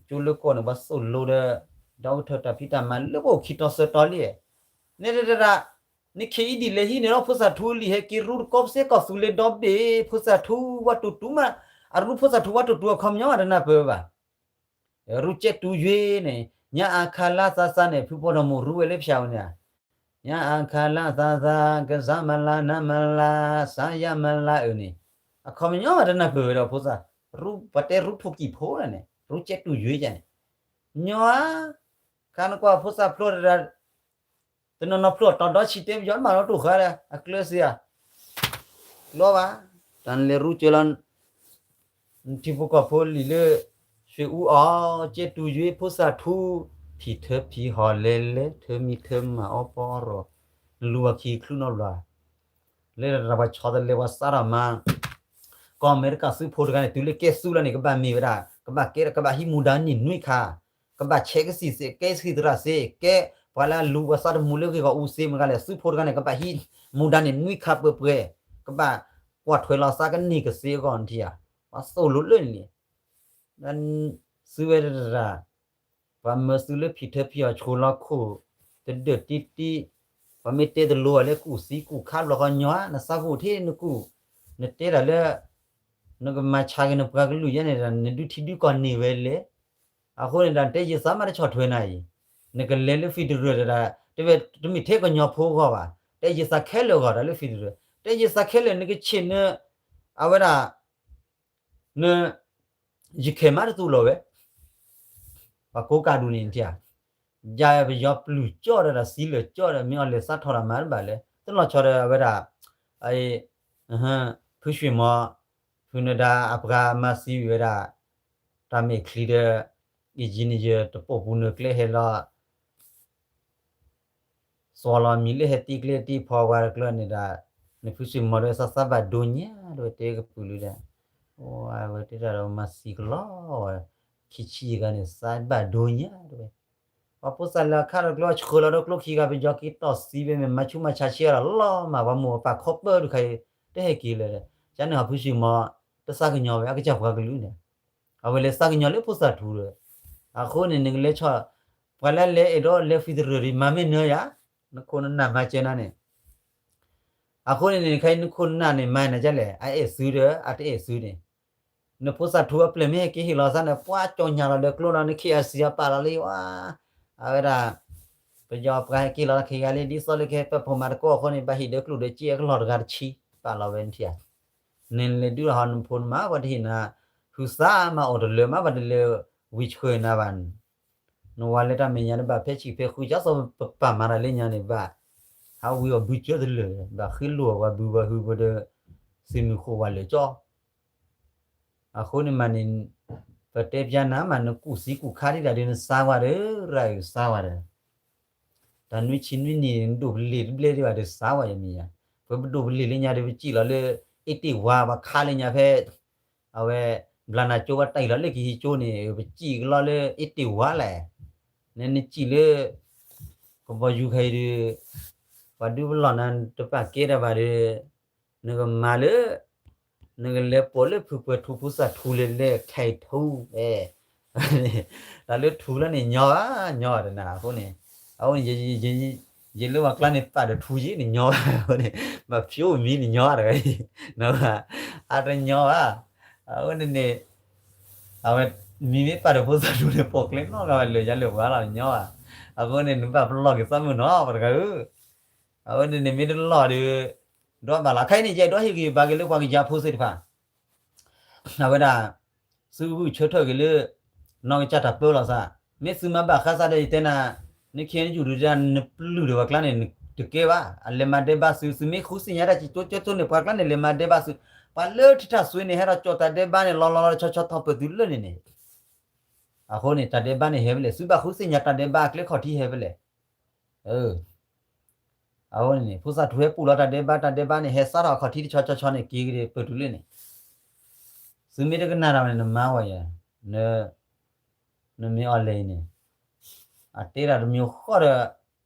ကၠိလၢကီၢ်န့ၣ် ပှၤသိၣ်လိဒီး doctor တၢ်ဖံးတၢ်မၤလၢပအိၣ်ခံတီၤသၢတီၤလံ, န့ၣ်တဒၣ် နခ့အံၤဒ်လဲၣ်ဟံးန့ၣ်လီၤ ဖိသၣ်ထူလံာ်ဟဲက့ၤရူတကီၢ်ပစ့ကီၢ်သူလ့ၤဒီဘ့ၣ် ဖိသၣ်ထူဝဲတူၢ်တူၢ်မး, အရူဖိသၣ်ထူဝဲတူၢ်တူၢ် အခီပညီမးတနၢ်ပၢၢ်ဘၣ်, ရူကဲတူၤယွ့န့ၣ် ညါအါခါလါသးသးန့ၣ် ဖုဖီဒီးမိၢ်ရူဝဲလၢဖၠၣ်ဝဲန့ၣ်, ညါအါခါလါသးသး ကစၢ်မၤလၤနၤမၤလၤ စါယါမၤလၤအၢန့ၣ်, အခီပညီမးတနၢ်ပၢၢ်ဝဲဒီးဖိသၣ်, ရူပှၤတဲရူထိၣ်ကံၣ်ဖိန့ၣ် ရူကဲတူၤယွ့ယါန့ၣ်, ညီဧါ, ခါနကွၢ်ဖိသၣ်ဖျိတဒၣ် တနီၤနီၤဖျိအတီၤဒီဆံးတဲပယီၤတမးလီၤတိၢ်ဃာ်ဒီး အကျၢၤစ့ဧါ, လီၤဘၣ်, တၢ်နလဲၤရူကၢၤလီၤ နထံဖိကီၢ်ဖိလံာ်လၢ ရွှေဦးအောင် ကဲတူၤယွ့ဖိသၣ်ထူ ဖံးထၢဖံးဟီၣ်လဲၤလဲၤ ထၢမံထၢမၤအီပီအီရီၣ် နလူၤဝဲခံချုးနီတဘျီ, လၢတၢ်ပှၤဆီတလဲပှၤစးထီၣ်မၤ ကီၢ်အမဲရကၤသုးဖိတဂၤန့ၣ် တုၤလၢကဲသုးလီၤန့ၣ် ကဘၣ်မ့ၢ်ဝဲဒၣ် ကဘၣ်ကဲဒီး ကဘၣ်ဟံးမူဒါန့ၢ်နွံခါ, ကဘၣ်ဆဲးကသံၣ်သ့ ကဲကသံၣ်သရၣ်သ့ ကဲ ပှၤလၢအလူၤပှၤသးတမုာ်လၢဂ့ၢ်ဂီၢ်အူစ့မတၤလဲၣ်, သုးဖိတဂၤန့ၣ် ကဘၣ်ဟံးမူဒါန့ၣ် နွံခါပှဲၤပှဲၤ, ကဘၣ်ကွၢ်ထွဲလီၤသးကန့ၢ်ကသ့အဂီၢ်နထံၣ်ဧါ, ပှၤသိၣ်လိလၢန့ၣ်လံ. သုဝဲတရၣ်, ပှၤမၢသုလၢဖံးထၢဖံးအီၤဆိလီၤခိၣ်, တဒၢးတံၢ်တံၢ်, ပှၤမ့ၢ်တဲတလိၤအီၤလၢကူၣ်သံကူၣ်ခါဘျီဃီညီဧါ, နသးကူၣ်ထံနကူၣ်, နတဲတၢ်လၢ နကမၤဆါက့ၤနပှၤကလုာ်ယဲန့ၣ်ဒီး နဒုးထံဒုးကီၢ်န့ၢ်ဝဲလဲၣ်. အဃိန့ၣ်ဒီး တဲယသးမးတဆီၣ်ထွဲနၤအံၤ, နကလဲၤလၢ federal တဒၣ်, တဝဲတမ့ၢ်ထဲကညီဖိအဂီၢ်ဘၣ်, တဲယသးခဲလၢာ်အဂီၢ်တၢ်လၢ federal, တဲယသးခဲလၢာ် နကဆ့ၣ်န အဝဲဒၣ် န ယခဲမးတသူလီၤဝဲ, ပှၤကိးကးဒူၣ်န့ၣ်ထံၣ်ဧါ, ယပယီၤပျုၢ်ကၠီၣ်ဒီး သံလၢာ်ကၠီၣ်ဒီး မ့ၢ်အီၤလဲၤသးထီၣ်တၢ်မၤတဘၣ်လၢ တလီၤဆီဒီးအဝဲဒၣ် ဖုဆွ့ၣ်မီၤ, ဖုနဒါအပှၤမၤသံဝံၤဝဲဒၣ် တၢ်မဲာ်ချံဒီး engineer တပိာ်ပူၤနၢၤကျဲဟဲလီၤ စီၤလီၤမံၤလၢဟဲတံကျဲတံဖီဝါတကျၢၢ်န့ၣ်ဒီး နဖုဆွ့ၣ်မီၤဒီး သးသးဘၣ်ဒိညါ တဝဲတဲကပုာ်လံဒီး အဝဲတဲတၢ်ဒီးမၤသံကလီၤဝဲ ခံဆံဂၤန့ၣ် သးဘၣ်ဒိညါတဝဲ ပှၤဖိသၣ်လၢအခါဒီးကျိဆှၢလီၤဒီးကျိခံဂၤ ပယီၤက့ၤတီၢ်သံဝဲ မ့ၢ်မၤဆူးမၤဆါဆံးအီၤဒီး လီၤမၢ်ပှၤမိၢ်ပၢ်ခီပၢတခါအံၤ တဟဲက့ၤလၢၤဒီး ကန့ၣ်ဟီဖုဆွ့ၣ်မီၤ တသးကညီၤဝဲ အကစၢ်ပှၤကလုာ်န့ၣ် အဝဲလဲၤသးကညီၤလၢဖိသၣ်ထူဒီး အဃိန့ၣ် နကလဲၤဆီၣ် ပှၤလၢလဲၤအဲၣ်ဒိးလဲၤ federal မၤမ့ၢ်နၢၤယၤ နခိၣ်နနၢ်မၤစၢၤနၤန့ၣ် အဃိန့ၣ်န့ၣ် ခဲအံၤနခိၣ်နနၢ်န့ၣ် မၤနၤဒ်လဲၣ် အအဲၣ်သုဒီး အတအဲၣ်သုန့ၣ် နဖိသၣ်ထူအပျဲၢ်မ့ၢ်ဟဲက့ၤဟ့ၣ်လီၤသးန့ၣ် ပှၤကၠီညါလီၤလၢကျိလီၤ နခ့အစံးအပာ်လီၤလံဝဲ အဝဲဒၣ် ပယီၤပှၤဟဲက့ၤလီၤလၢခံဂၤလံ ဒ်သိးလၢကဟဲပၢၢ်ဖိမၤသကိးအဃိန့ၣ် ဘၣ်ဟ့ၣ်ဒၢကျိၣ်ဒၢစ့အကလီၢ်တဂၤတဆံ ပာ်လီၤဝဲနထံၣ်ဧါ နလဲၤဒုးလီၤဟီနဖိနမါ ပှၤတဟ့ၣ်နၤ ဟုသးမၤအိၣ်တလၢမး ပှၤတလဲၤဝံၤဆှၢနၤဘၣ် နဝၤလၢတၢ်မဲာ်ညါတဘၣ်ဖဲဆံးဖဲဃု ကၢ်သိးပပာ်မၤတၢ်လၢညါန့ၣ်ဘၣ် ဟးဝံၤအီၤဘုကၢတလၢာ် ဘၣ်ဃ့လိာ်အဝၤဘုဝၤဟုပဒီး သုးမုၢ်ဃိးဝၤလၢာ်ကၠီ အဃိန့ၣ်မးန့ၣ် ပတဲပျါနၤမး နကူၣ်သံကူၣ်ခါဒံးဒၣ်ဒီး နသါဝဲဒီး ရၤအုးသါဝဲဒီး တၢ်နွံဆံနွံနံၣ် နဒိၣ်ပလ့ၢ်တဘျဲၣ်ဒံးဘၣ်ဒီးသါဝဲယမံၤယါ ပပဒိၣ်ပလ့ၢ်လၢညါဒီး ပစံၣ်လီၤလၢ အ့တ့ၢ်ဝါ ပှၤခါလၢညါဖဲ အဝဲ ဘျါနၤကၠိဝဲတၢ်အံၤလီၤလၢကဟံးကၠိန့ၣ် ပစံၣ်ကလီလၢ အ့တ့ၢ်ဝါလဲၣ် နနစံၣ်လၢ ကဘီယူၤခဲအံၤဒီး ပှၤဒုးပလီၢ်နၤ တပာ်ကဲတၢ်ဘၣ်ဒီး နကမၤလၢ နကလဲၤပိာ်လၢဖုကွဲၤထူဖိသၣ်ထူလဲၤလဲၤ ခဲအံၤထူ အဲ တၢ်လၢထူလီၤန့ၣ် ညီဘၣ် ညီဘၣ်တနၤအဃိန့ၣ် အဃိန့ၣ် ယလၢပှၤကျါန့ၣ် ပာ်ဒီးထူယံၤန့ၣ် ညီဘၣ်အဃိန့ၣ် ဘၣ်ဖျိမံၤန့ၣ်ညီတဂၤအံၤ အတညီဘၣ် အဃိန့ၣ်န့ၣ် အဝဲ မံၤမ့ၢ်ပာ်ဒီးဖိသၣ်ထူန့ၣ် ပိာ်ကျဲနီတဂၤဘၣ် လၢာ်ယါလၢာ်ပှၤလီၤန့ၣ်ညီဘၣ် အဃိန့ၣ် နဘၣ်ပလီၢ်က့ၤသးမုၢ်နီၤ ပှၤတဂၤဧၢ အဝဲန့ၣ်န့ၣ်မ့ၢ်တလီၢ်ဒီး ဒီးဘၣ်လီၤ ခဲအံၤန့ၣ် ယအဲၣ်ဒိးဟ့ၣ်ဂံၢ်ဘါက့ၤလၢပှၤကယၤဖိသ့ၣ်တဖၣ် အဝဲဒၣ် သုဂုာ်ဆၢထၢၣ်က့ၤလၢ နီၢ်ကစၢ်တၢ်ပၢလီၤသး မ့ၢ်သုမၤဘၣ်ဃးသးဒီးယတဲနၤ နခ့နယူၣ်ဒုးတၢ် နပျုၢ်ဒီးပှၤကျါန့ၣ် တကဲဘၣ် အလဲၤမၤဒဲဘါသု သုမ့ၢ်ဃုသ့ၣ်ညါတၢ်စံၣ်ကၠိကၠိကၠိန့ၣ် ပှၤကျါန့ၣ် လဲၤမၤဒဲဘါသု ပှၤလၢထံထၣ်စွ့န့ၣ် ဟဲဒီးကၠီၣ်တၢ်ဒဲဘါန့ၣ် လီၤလီၤလီၤဆီဆီထီၣ်ပၢၢ်သုလၢန့ၣ်န့ၣ် အဃိန့ၣ် တၢ်ဒဲဘါန့ၣ်ဟဲဖဲလဲၣ် သုဘၣ်ဃုသ့ၣ်ညါတၢ်ဒဲဘါအကျဲခီၣ်ထံးဟဲဖဲလဲၣ် အဃိန့ၣ်န့ၣ် ဖိသၣ်ထူဟဲပူၤလီၤတၢ်ဒဲဘါ တၢ်ဒဲဘါန့ၣ် ဟဲစးထီၣ်အခီၣ်ထံးတဆီဆီဆီန့ၣ် က့ၤက့ၤပၢၢ်သုလၢန့ၣ် သုမ့ၢ်တကနၣ်တၢ်န့ၣ် နမါဝဲယဲ နမ့ၢ်အီၤလဲၣ်အံၤန့ၣ် အတဲဒၣ်တမံၤဃီဒီး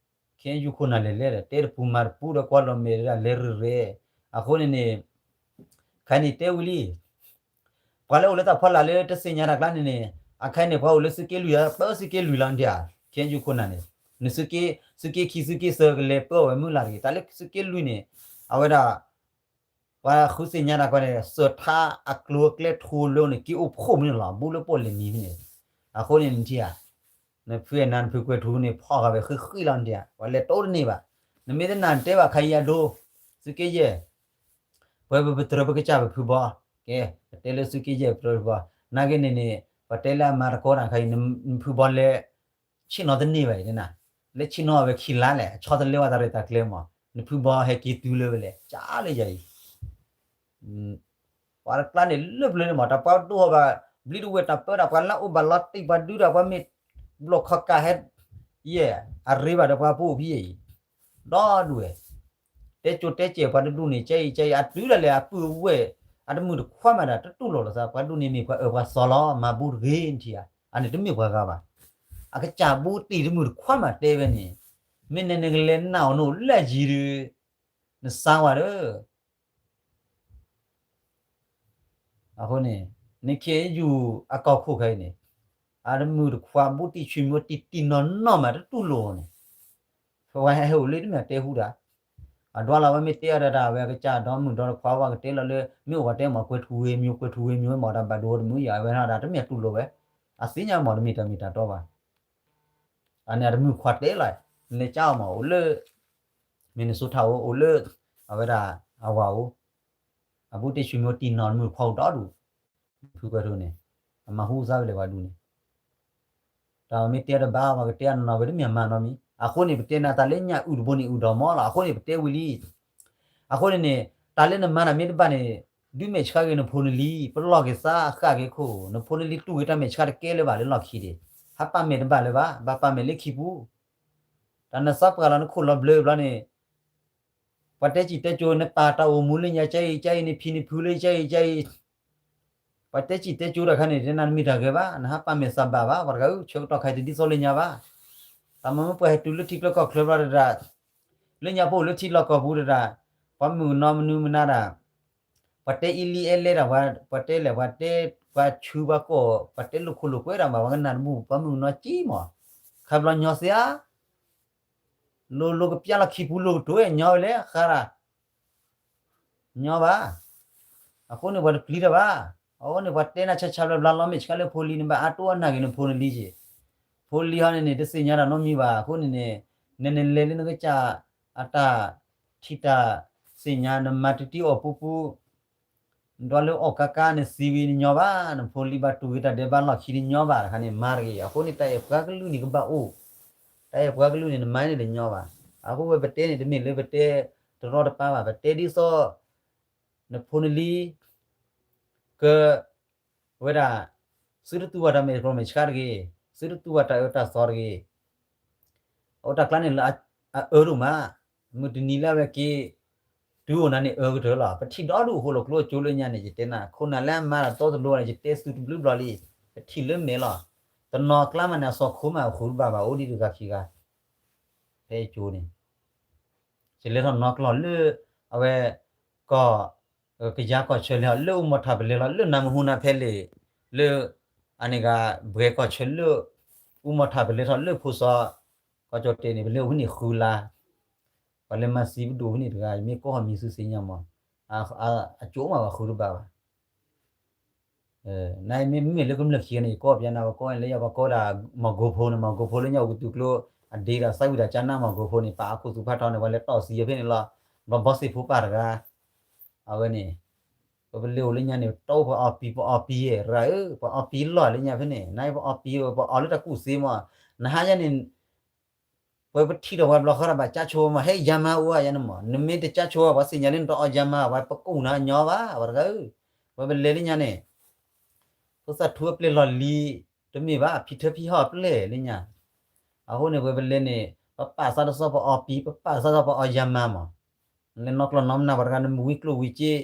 ခဲယူၢ်ခိၣ်နၢ်လဲၤလဲၤဒီး တဲတပူၤမၤတပူၤဒီး ကွၢ်လီၤမဲာ်ဒၣ်လဲၤရ့ရဲ အဃိန့ၣ်န့ၣ် ခဲအံၤန့ၣ်တဲဝံၤလံ ပှၤလၢအိၣ်လၢတၢ်ဖီလာ်လၢတသ့ၣ်ညါတၢ်ကျါန့ၣ်န့ၣ် အခဲအံၤန့ၣ် ပှၤအိၣ်လၢသုးက့လွံၢ် ပၢသုးက့လွံၢ်လီၤဒၣ် ခဲယူၢ်ခိၣ်နၢ်န့ၣ် နသုးက့ သုးက့ခံ သုးက့သၢကလဲၤပၢအီၤဝဲမုၢ်လၢ်တဂ့ၤ တၢ်လၢသုးက့လွံၢ်န့ၣ် အဝဲဒၣ် ပှၤဃုသ့ၣ်ညါတၢ်ကွၢ်န့ၣ် စၢၤထါအကျိၤအကျဲထူလၢန့ၣ် က့ၤအိၣ်ဖှိၣ်မနုၤလီၤ ဘူးလၢပီၣ်လဲၣ်နံၤန့ၣ် အဃိန့ၣ်နထံၣ်ဧါ နဖုအဲၣ်နၤ နဖုကွဲၤထူန့ၣ် ဖီၣ်ဃာ်ဝဲဃံးဃံးလီၤနထံၣ်ဧါ ပှၤလဲၤတိတန့ၢ်ဘၣ် နမ့ၢ်တနာ်တဲဘၣ်ခါယၤဒိ သုးက့ယဲၢ် ပဝဲပပတြၢၤပကစၢ်ပဖုဘီ ကဲ ပတဲလၢသုးက့ယဲၢ်ပတြၢၤပဖုဘီ နာ်က့န့ၣ်န့ၣ် ပတဲလၢအမၤတကီတၢ်ခါအံၤ နဖုဘီလဲၤ ဆ့ၣ်နီၤတန့ၢ်ဘၣ်အံၤနၤ လဲၤဆ့ၣ်နီၤဝဲခံလါလဲၣ် အဆီတလဲဝဲတၢ်ရဲၣ်တၢ်ကျဲၤမး နဖုဘီဟဲက့ၤတုၤလၢဝဲလဲၣ် ကၢ်လၢယၤအံၤ ပှၤတကျါန့ၣ်လၢပျၢၤန့ၣ်မး တၢ်ပှၤဒိၣ်ဘၣ် ဘျံးတဝဲၢ်တၢ်ပၢတၢ် ပှၤလၢအိၣ်ဘၣ်လီၤတံၢ် ပှၤဒုးတၢ် ပှၤမ့ၢ်ဘျီၣ်ခီၣ်ကးဟဲ ယဲၢ် အရ့ဘၣ်ဒီးပှၤပူၤဖံအံၤ ဒီဒူၣ်ဝဲ တဲကၠိတဲကဲးပှၤတဒူၣ်န့ၣ် ကဲအံၤကဲအံၤ အတုၤဒၣ်လဲာ်အပုၢ်အဝဲၢ် အတမုာ်တခွါမးဒၣ် တတူၢ်လိာ်လိာ်သး ပှၤဒူၣ်န့ၣ်မ့ၢ်ပှၤအၢပှၤသီလီၤ မၤဘူတဂ့ၤနထံၣ်ဧါ အန့ၣ်တမ့ၢ်ပှၤဂၤဘၣ် အကစၢ်ဘူးတံၢ်တမုာ်တခွါမးတဲဝဲန့ၣ် မ့ၢ်နဲနကလဲၤနာ်အီၤနအိၣ်လၢအယံၤဒီး နစါဝဲဒီး အဃိန့ၣ် နခ့ယုၢ် အကီၢ်ခိၣ်ခဲအံၤန့ၣ် အတမုၣ်တခွါဘူးတံၢ်ဆွေမျိုးတံၢ်တံၢ်နီၢ်နီၢ်မးတတူၢ်လိာ်န့ၣ် ဖဲဝဲဟဲအိၣ်လၢတမ့ၢ်တဲဟူဒၣ် အဒွးလီၤဝဲမ့ၢ်တဲအီၤဒၣ်ဒၣ် အဝဲကစၢ်ဒီမုၣ်ဒီတခွါဝဲကတဲလီၤလၢ မ့ၢ်အိၣ်ပှၤတဲမး ကွဲၤထူဝ့ၤမျိုး ကွဲၤထူဝ့ၤမျိုး မ့ၢ်တၢ်ဘၣ်ဒိတမုၣ်ယၤ အဝဲဒၣ်တမ့ၢ်တူၢ်လိာ်ဝဲ အသ့ၣ်ညါမးတမ့ၢ်တၢ်မ့ၢ်တၢ်တီဘၣ် အန့ၣ်အတမုၣ်ခွါတဲလီၤ နလဲၤကၠါအီၤမး အိၣ်လၢ Minnesota အိၣ် အိၣ်လၢ အဝဲဒၣ် အဝၤအိၣ် အဘူးတံၢ်ဆွေမျိုးတံၢ်နီၢ်တမုၣ်ခွါအိၣ်ဒီဒူၣ် ဖုကွဲၤထူန့ၣ် အမၤဟူစါဝဲလဲၤပှၤဒူၣ်န့ၣ် တၢ်မ့ၢ်တဲတဘၣ် ပှၤကတဲအနီၢ်နီၢ်ဝဲတမ့ၢ်အမၤနီတမံၤ အဃိန့ၣ် ပတဲနၤတၢ်လၢညၣ်အုၣ်တဘိန့ၣ် အုၣ်ဒီးမီလီၤ အဃိန့ၣ် ပတဲဝံၤလံ အဃိန့ၣ်န့ၣ် တၢ်လၢနမၤတၢ်မ့ၢ်တဘၣ်န့ၣ် ဒုးမဲာ်ဆှးဂ့ၤနဖိနလံၤ ပလီၢ်က့ၤသးဃၣ်က့ၤခိၣ် နဖိနလံၤတူၢ်ဂ့ၤတၢ်မဲာ်ဆှးတကဲလၢၤဘၣ်လၢလီၢ်ခံဒံး ဟးပာ်မဲာ်တဘၣ်လၢၤဘၣ် ဘၣ်ပာ်မဲာ်လၢခံပူၤ တၢ်နသးပှၢ်လီၤနခိၣ်လီၤဘျၢဘျီန့ၣ် ပှၤတဲစံၣ်တဲကၠိ နပာ်တၢ်အိၣ်မူလၢညါကဲအံၤကဲအံၤ နဖံးနဖုလၢကဲအံၤကဲအံၤ ပှၤတဲစံၣ်တဲကၠိတၢ်ခါန့ၣ် တဲနၤနမ့ၢ်တၢ်ဂဲၤဘၣ် နဟးပာ်မဲာ်သးဘၣ်ဘၣ် ပှၤတဂၤအုၣ် ဆၢကတီၢ်ခါအံၤတဒ်သိးလၢညါဘၣ် တၢ်မၤမ့ၢ်ပှၤဟဲတုၤလၢထံချၢကီၢ်ချၢဘျီတဒၣ် လၢညါပအိၣ်လၢထံလီၢ်ကီၢ်ပူၤတဒၣ် ပှၤမုၣ်ကနီၤမနုၤမနုၤဒၣ် ပှၤတဲအ့လံအဲလဲးဒၣ် ပှၤတဲလဲၣ် ပှၤတဲ ပှၤဆူပှၤကိး ပှၤတဲလိာ်ခိၣ်လိာ်ကွဲဒၣ်ဘၣ် ပှၤကနၣ်တဘူၣ် ပှၤမုၣ်ကနီၤကံမး ခါဘျီညီစ့ဧါ လိၤလိၤကပျၢ်လီၤခံပူၤလိၤကတိၤဝဲညီဝဲလဲၣ် ဃါဒၣ် ညီဘၣ် အဃိန့ၣ်ပှၤတပျံၤတၢ်ဘၣ် အဃိန့ၣ်ပှၤတဲနၤဆါဆါဘျီဘျီ လီၤမဲာ်ဆှးလၢဖိလံၤ နဘၣ်အါတိအနၢ်ဂ့ၤနဖိနလံၤက့ၤ ဖိလံၤဟီန့ၣ်န့ၣ် တသ့ၣ်ညါတၢ်နီတမံၤဘၣ် အဃိန့ၣ်န့ၣ် နနလဲၤလၢနကစၢ်အတၢ်ထံၣ်တၢ်သ့ၣ်ညါ နမၤတံၢ်တံၢ်အီၣ်ပူပူ နဒွးလၢအီၣ်ကါကါန့ၣ်သံဝံၤနညီဘၣ် နဖိလံၤဘၣ်တူၢ်ဂ့ၤတၢ်ဒဲးဘးလီၢ်ခံန့ၣ်ညီဘၣ်တခါန့ၣ် မၤတဂ့ၤ အဃိန့ၣ် တၢ်အဲၣ်ပှၤကလုာ်န့ၣ်ကဘၣ်အိၣ် တၢ်အဲၣ်ပှၤကလုာ်န့ၣ် နမၤန့ၣ်တညီဘၣ် အဃိဝဲပတဲန့ၣ် တမ့ၢ်လၢပတဲတရီတပါဘၣ် ပတဲဒ်သိး နဖိနလံၤ က ဝဲဒၣ် သုတတူၢ်ဘၣ်တၢ်မဲာ်ကီမဲာ်ဆှးတဂ့ၤ သုတတူၢ်ဘၣ်တၢ်အၢတၢ်သီတဂ့ၤ အအိၣ်တၢ်ကျါန့ၣ်လၢအအၢဒိၣ်မး မုၢ်တနံၤလၢအဝဲက့ၤ တုၤအိၣ်နၤန့ၣ်အၢကတၢၢ်လီၤ ပထံၣ်ဒီဒူၣ်အဃိလီၤ ကျိအကၠိလၢညါန့ၣ် ယတဲနၤ ခိၣ်နၢ်လၢအမၤတၢ်တီတလိၤန့ၣ် ယတဲသုတဘျုးဘျီလံ ပထံၣ်လၢမဲာ်လီၤ တနီၤကျါမးန့ၣ် အစီၤခိၣ်မးအဃုတဘၣ်ဘၣ် အိၣ်ဒံးတဂၤခံဂၤ ဖဲအကၠိန့ၣ် ယလဲၤထီၣ်နီၢ်ကျီၢ်လၢ အဝဲ ကီၢ် ကယါကီၢ်ဆၢလဲၤထီၣ်လၢအူမီၤထၣ်ပလဲၤလီၤ လၢနၤမဟူနၤဖဲလဲၣ် လၢ အန့ၣ်ဂၤ ဘှဲကီၢ်ဆၢလၢ အူမီၤထၣ်ပလဲၤထီၣ်လၢဖိစီၤ ကီၢ်ကၠီၣ်တဲာ်န့ၣ် ပလဲၤအိၣ်ဖဲန့ၣ်ဃုလါ ပှၤလဲၤမၤသံပဒိၣ်ဖဲန့ၣ်တဂၤ ယမ့ၢ်ကိးမံၤသုသ့ၣ်ညါမး အကၠိမးပှၤဃုတဘၣ်ဘၣ် နမ့မ့ၢ်လၢကမျၢၢ်ခံဂၤန့ၣ် ယကိးပျဲနၤ ပှၤကိးလၢယၤ ပှၤကိးဒၣ် မီၢ်ကိဖိန့ၣ် မီၢ်ကိဖိလၢညါအိၣ်ကတုၤကျိ အဒ့ဒီးသးဝံၣ်တၢ်ကၠါနးမီၢ်ကိဖိန့ၣ် ပာ်အခိၣ်သူၣ်ဖးထီန့ၣ် ပှၤလဲၤတီၢ်သံဖဲန့ၣ်လီၤ ဘျီဘီစ့ၣ်ဖိပၢ်တဂၤ အဝဲန့ၣ် ပပလဲၤအိၣ်လၢညါန့ၣ် ပတအိၣ်ပှၤအီၣ်ပံၤ ပအီၣ်ပံၤယဲၢ်ရၤဧၢ ပှၤအီၣ်ပံၤလီၢ်လၢညါဖဲန့ၣ် နပအီၣ်ပံၤ ပအီၣ်လၢတၢ်ကူၣ်သ့မး နဟါယါန့ၣ် ပှၤပထံၣ်ဒီးပှၤဘျီဃီဒီးဘၣ်ကၠါဆိမး ဟဲယၤမၤအိၣ်ဧါယၤန့ၣ်မး နမ့ၢ်တကၠါဆိ ပှၤသ့ၣ်ညါလၢနတအီၣ်ယၤမၤ ပှၤပကူၣ်နၤညီဘၣ် ပှၤတဂၤဧၢ ပှၤပလဲၤလၢညါန့ၣ် ဖိသၣ်ထူအပျဲၢ်လီၢ်လံၤ တမ့ၢ်ဘၣ် ဖံထၢဖံဟီၣ်အပျဲၢ်လၢညါ အဃိန့ၣ် ပှၤပလဲၤန့ၣ် ပပာ်သးတစီပအီၣ်ပံၤ ပပာ်သးတစီပအီၣ်ယၤမၤမး လဲၤနီၢ်ကျီၢ်နီၢ်မနုၤ ပှၤတဂၤနမ့ၢ်ဝံကျိၣ်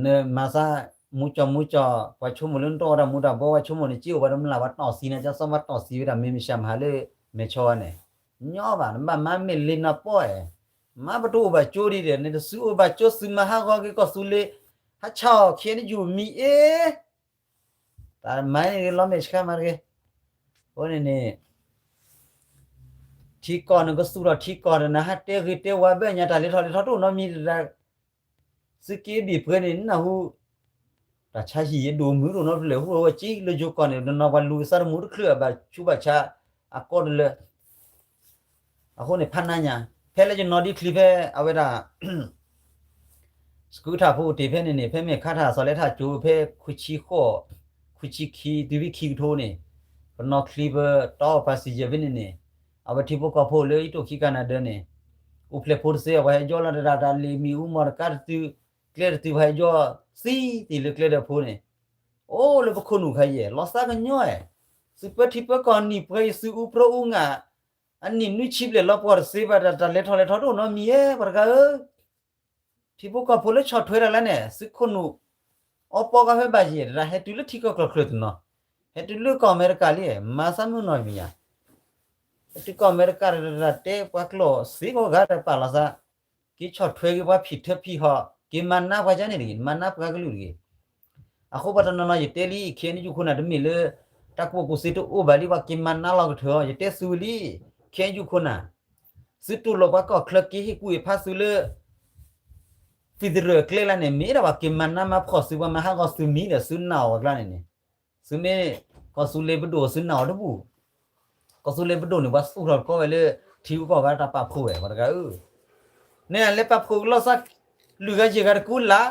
ဝံစ့ နမၤသးမူကၠီမူကၠီ ပှၤဆိကမိၣ်လၢနတအိၣ်ဝဲဒၣ်မူတၢ်ဘှီ ပှၤဆိကမိၣ်နက့အိၣ်ဝဲတမျၢ် ပှၤတီၢ်သံနၤ ကၠါစီပှၤတီၢ်သံဝဲဒၣ် မ့ၢ်မ့ၢ်ရှၢမဟါလၢ မဲာ်ဆီဝဲန့ၣ် ညီဘၣ် နဘၣ်မၤမ့ၢ်လ့နီၢ်ပီၢ်ဧါ မ့ၢ်ပတအိၣ်ဘၣ်ကၠိဒ်ဒီး နတသုအိၣ်ဘၣ်ကၠိ သုမၤဟးဂီၤက့ၤကီၢ်သူလ့ၤ ဟးဆါအီၣ် ခ့ၣ်အဲၣ်ယူၣ် မံၤအ့ တၢ်မၤန့ၣ်လီၤမဲာ်ဆှးမၤတဂ့ၤ အဃိန့ၣ်န့ၣ် ထံကီၢ်နကသူၣ်ထီၣ်ထံကီၢ်ဒီး နဟးတဲဂ့ၤတဲဝါဘၣ်ညါ တၢ်လဲၤထီၣ်လဲၤထီတအိၣ်နီတမံၤတဒၣ် သုးက့ဘ့ၣ်ပှဲၤန့ၣ် နၢ်ဟူ တၢ်ဆါဟံၣ်ယဒိၣ်မုၢ်ဒိၣ်နီတဖျၢၣ် ဟူးဝဲကံလၢယိၤကီၢ်န့ၣ် တနီၤပှၤလူၤကသါတမူတချုး အဘၣ်ဆူးဘၣ်ဆါ အကီတလၢ အဃိန့ၣ် ဖးနါညါ ဖဲလၢယနီၢ်ဒံချံဖဲအဝဲဒၣ် စကူထၣ်ဖိအိၣ်တ့ၢ်ဖဲန့ၣ်န့ၣ် ဖဲမ့ၢ်ခါထၣ်စီၤလဲထၣ်ကၠိဖဲခွံဆံဃိး ခွံဆံခံ တုၤဖဲခံကထိန့ၣ် ပနီၢ်ချံပတီအီၣ်ပၢ်စံယၢၢ်ဖဲန့ၣ်န့ၣ် အဝဲထံဖိကီၢ်ဖိလၢယတိၢ်ခံကနၤဒၢန့ၣ် အိၣ်ဖျဲၣ်ဖိတသ့ ပှၤဟဲယီလီၤတဒၣ်တၢ်လ့ၣ်မံၤအူမီၢ်တကါတတုၤ ကျဲတတုၤ ပှၤဟဲယီသံသ့ၣ်လၢကျဲဒီးဖိန့ၣ် အိၣ်လၢပခိၣ်နူာ်ခါယဲၢ် လီၤသးကညီၤဧဲ သုပၢထံပၢကီၢ်နံၣ်ပှဲၤယသုအူပြၢအူငၢ် အနံၣ်နွံဆံဘျဲၣ်လီၤပှီၢ်တသ့ဘၣ် တၢ်လဲၤထီၣ်လဲၤထီတအိၣ်နီတမံၤဧဲ ပှၤတဂၤဧၢ ထံဖိကီၢ်ဖိလၢဆီၣ်ထွဲတၢ်လၢန့ၣ် သုခိၣ်နူာ် အီပီကီၢ်ဖဲဘၣ်ယဲၢ် တၢ်ဟဲတုၤလၢထံကီၢ်ကျီၢ်ချၢတနီၤ ဟဲတုၤလၢကီၢ်အမဲရကၤလံ မၤသးမုၢ်နီၢ်မံၤယါ ထံကီၢ်အမဲရကၤတဂၤတဲပှၤကျိာ်စ့ၢ်ကီးဂၤဒီးပာ်လီၤသး, က့ၤဆီၣ်ထွဲက့ၤပှၤဖံးထၢဖံးဟီၣ် က့ၤမၤနးပှၤကန့ၣ်တဂ့ၤ, မၤနးပှၤကလုာ်တဂ့ၤ. အဃိပှၤတနီၤနီၤယတဲလံ ခဲအံၤယူၢ်ခိၣ်နၢ်တမ့ၢ်လၢ တၢ်ကူၣ်ဘၣ်ကူၣ်သ့တအိၣ်ဘၣ်လံ ပှၤက့ၤမၤနးလီၤကထၢၣ်အီၤ ယတဲသုဝံၤလံ, ခဲအံၤယူၢ်ခိၣ်နၢ် သုတူၢ်လိာ်ပှၤကီၢ်ချၢက့ၤဟ့ၣ်ကူၣ်ဟ့ၣ်ဖးသုလၢ federal အကျဲလၢန့ၣ် မ့ၢ်ဒၣ်ပှၤက့ၤမၤနးမၤဖှီၣ်သု ပှၤမၤဟးဂီၤသုမံၤဒီးသုနာ်အီၤပှၤကျါန့ၣ်န့ၣ်, သုမ့ၢ် ကီၢ်သူလ့ၤပဒိၣ်သုနာ်အီၤတဘူၣ်, ကီၢ်သူလ့ၤပဒိၣ်န့ၣ် ပှၤသူၣ်ထီၣ်တကီဝဲလၢ ထံဂုၤကီၢ်ဂၤတၢ်ပာ်ဖှိၣ်ဝဲ ပှၤတဂၤဧၢ, နလဲၤပာ်ဖှိၣ်ကလီၤသး လွံၢ်ဂၤယဲၢ်ဂၤတကူလၢ်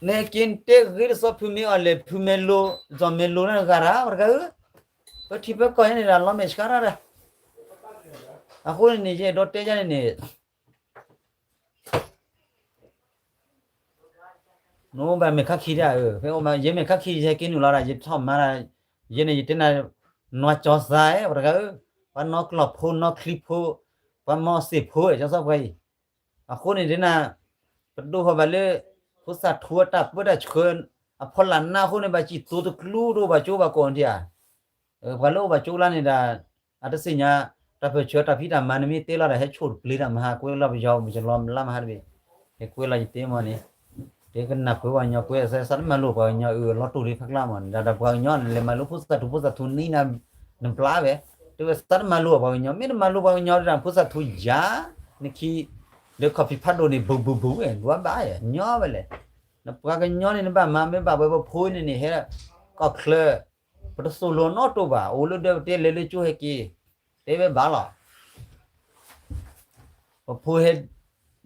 နက့ၤတဲဂ့ၤတစီဖုမ့ၢ်အီၤလဲၣ် ဖုမ့ၢ်လိၤ စီၤမ့ၢ်လိၤန့ၣ်ဂၤတၢ် ပှၤတဂၤဧၢ, ပထံပကီၢ်ဟဲန့ၣ်ဒီးလီၤမဲာ်ဆှးတၢ်ဒီး, အဃိန့ၣ်န့ၣ် ယအဲၣ်ဒိးတဲယၤန့ၣ်န့ၣ် နအိၣ်ဘၣ်မဲာ်ခါခံဒၣ်ဧၢ, ဖဲယမဲာ်ခါခံယဟဲက့ၤနုာ်လီၤဒၣ် ယထီၣ်မၤဒၣ်, ယဲန့ၣ်ယတဲနၤ, နွၤကၠီၤသးဧၢ ပှၤတဂၤဧၢ, ပှၤနီၣ်ကျီၢ်ဖိနီၣ်ချံဖိ, ပှၤမီၤစ့ၢ်ဖိ ကၠီၤစီပှၤအံၤ, အဃိန့ၣ်ဒ်နၤ, ပဒိၣ်ဟီၣ်ဘၣ်လၢ ဖိသၣ်ထူအတၢ်ပၢတၢ်ဆှၢ, အဖီလာ်နးအဃိန့ၣ် ဘၣ်စံၣ်သိးတကျူတအိၣ်ဘၣ်ကၠိဘၣ်ကိးနထံၣ်ဧါ ပှၤလၢအိၣ်ဘၣ်ကၠိလါန့ၣ်ဒီး, အတသ့ၣ်ညါ, တၢ်ပၢၢ်ဆၢတၢ်ဖံးတၢ်မၤနမ့ၢ်တဲလီၤဒီး ဟဲဆိၣ်တပျ့ၤတၢ်မဟါ ကွဲလီၤပယီၤပယီၤလါမဟါတဘ့ၣ်, ဟဲကွဲလီၤယတဲမီၢ်န့ၣ်, တဲကနၣ်ပၢၤပှၤကညီကွဲ သးတမၤလိာ်ပှၤကညီအၢ လီၤတိၢ်လံဖးကျါမီၢ်န့ၣ် ဒီးပှၤကညီနလဲၤမၤလိဖိသၣ်ထူဖိသၣ်ထူနံနၤ, နပျၢ်ဝဲ, တဲဝဲသးတမၤလိပှၤကညီ မ့ၢ်တမၤလိပှၤကညီဒီး ဖိသၣ်ထူယၤ, နခံ, ဒီးခီၣ်ဖံးဖးဒိၣ်န့ၣ် ဘူးဘူးဘူးဝဲ ဒွးဘၣ်ယဲ ညီဝဲလဲၣ်, နပှၤကညီန့ၣ် နဘၣ်မၤမ့ၢ်ဘၣ်ဝဲပဖိန့ၣ်န့ၣ် ဟဲ, ကီၢ်ချၢ, ပတသိၣ်လိနီတတိၢ်ဘၣ် အိၣ်လၢဒၢးပတဲလဲၤလၢကၠိဟဲက့ၤ, တဲဝဲဘၣ်လီၤ ပဖိဟဲ,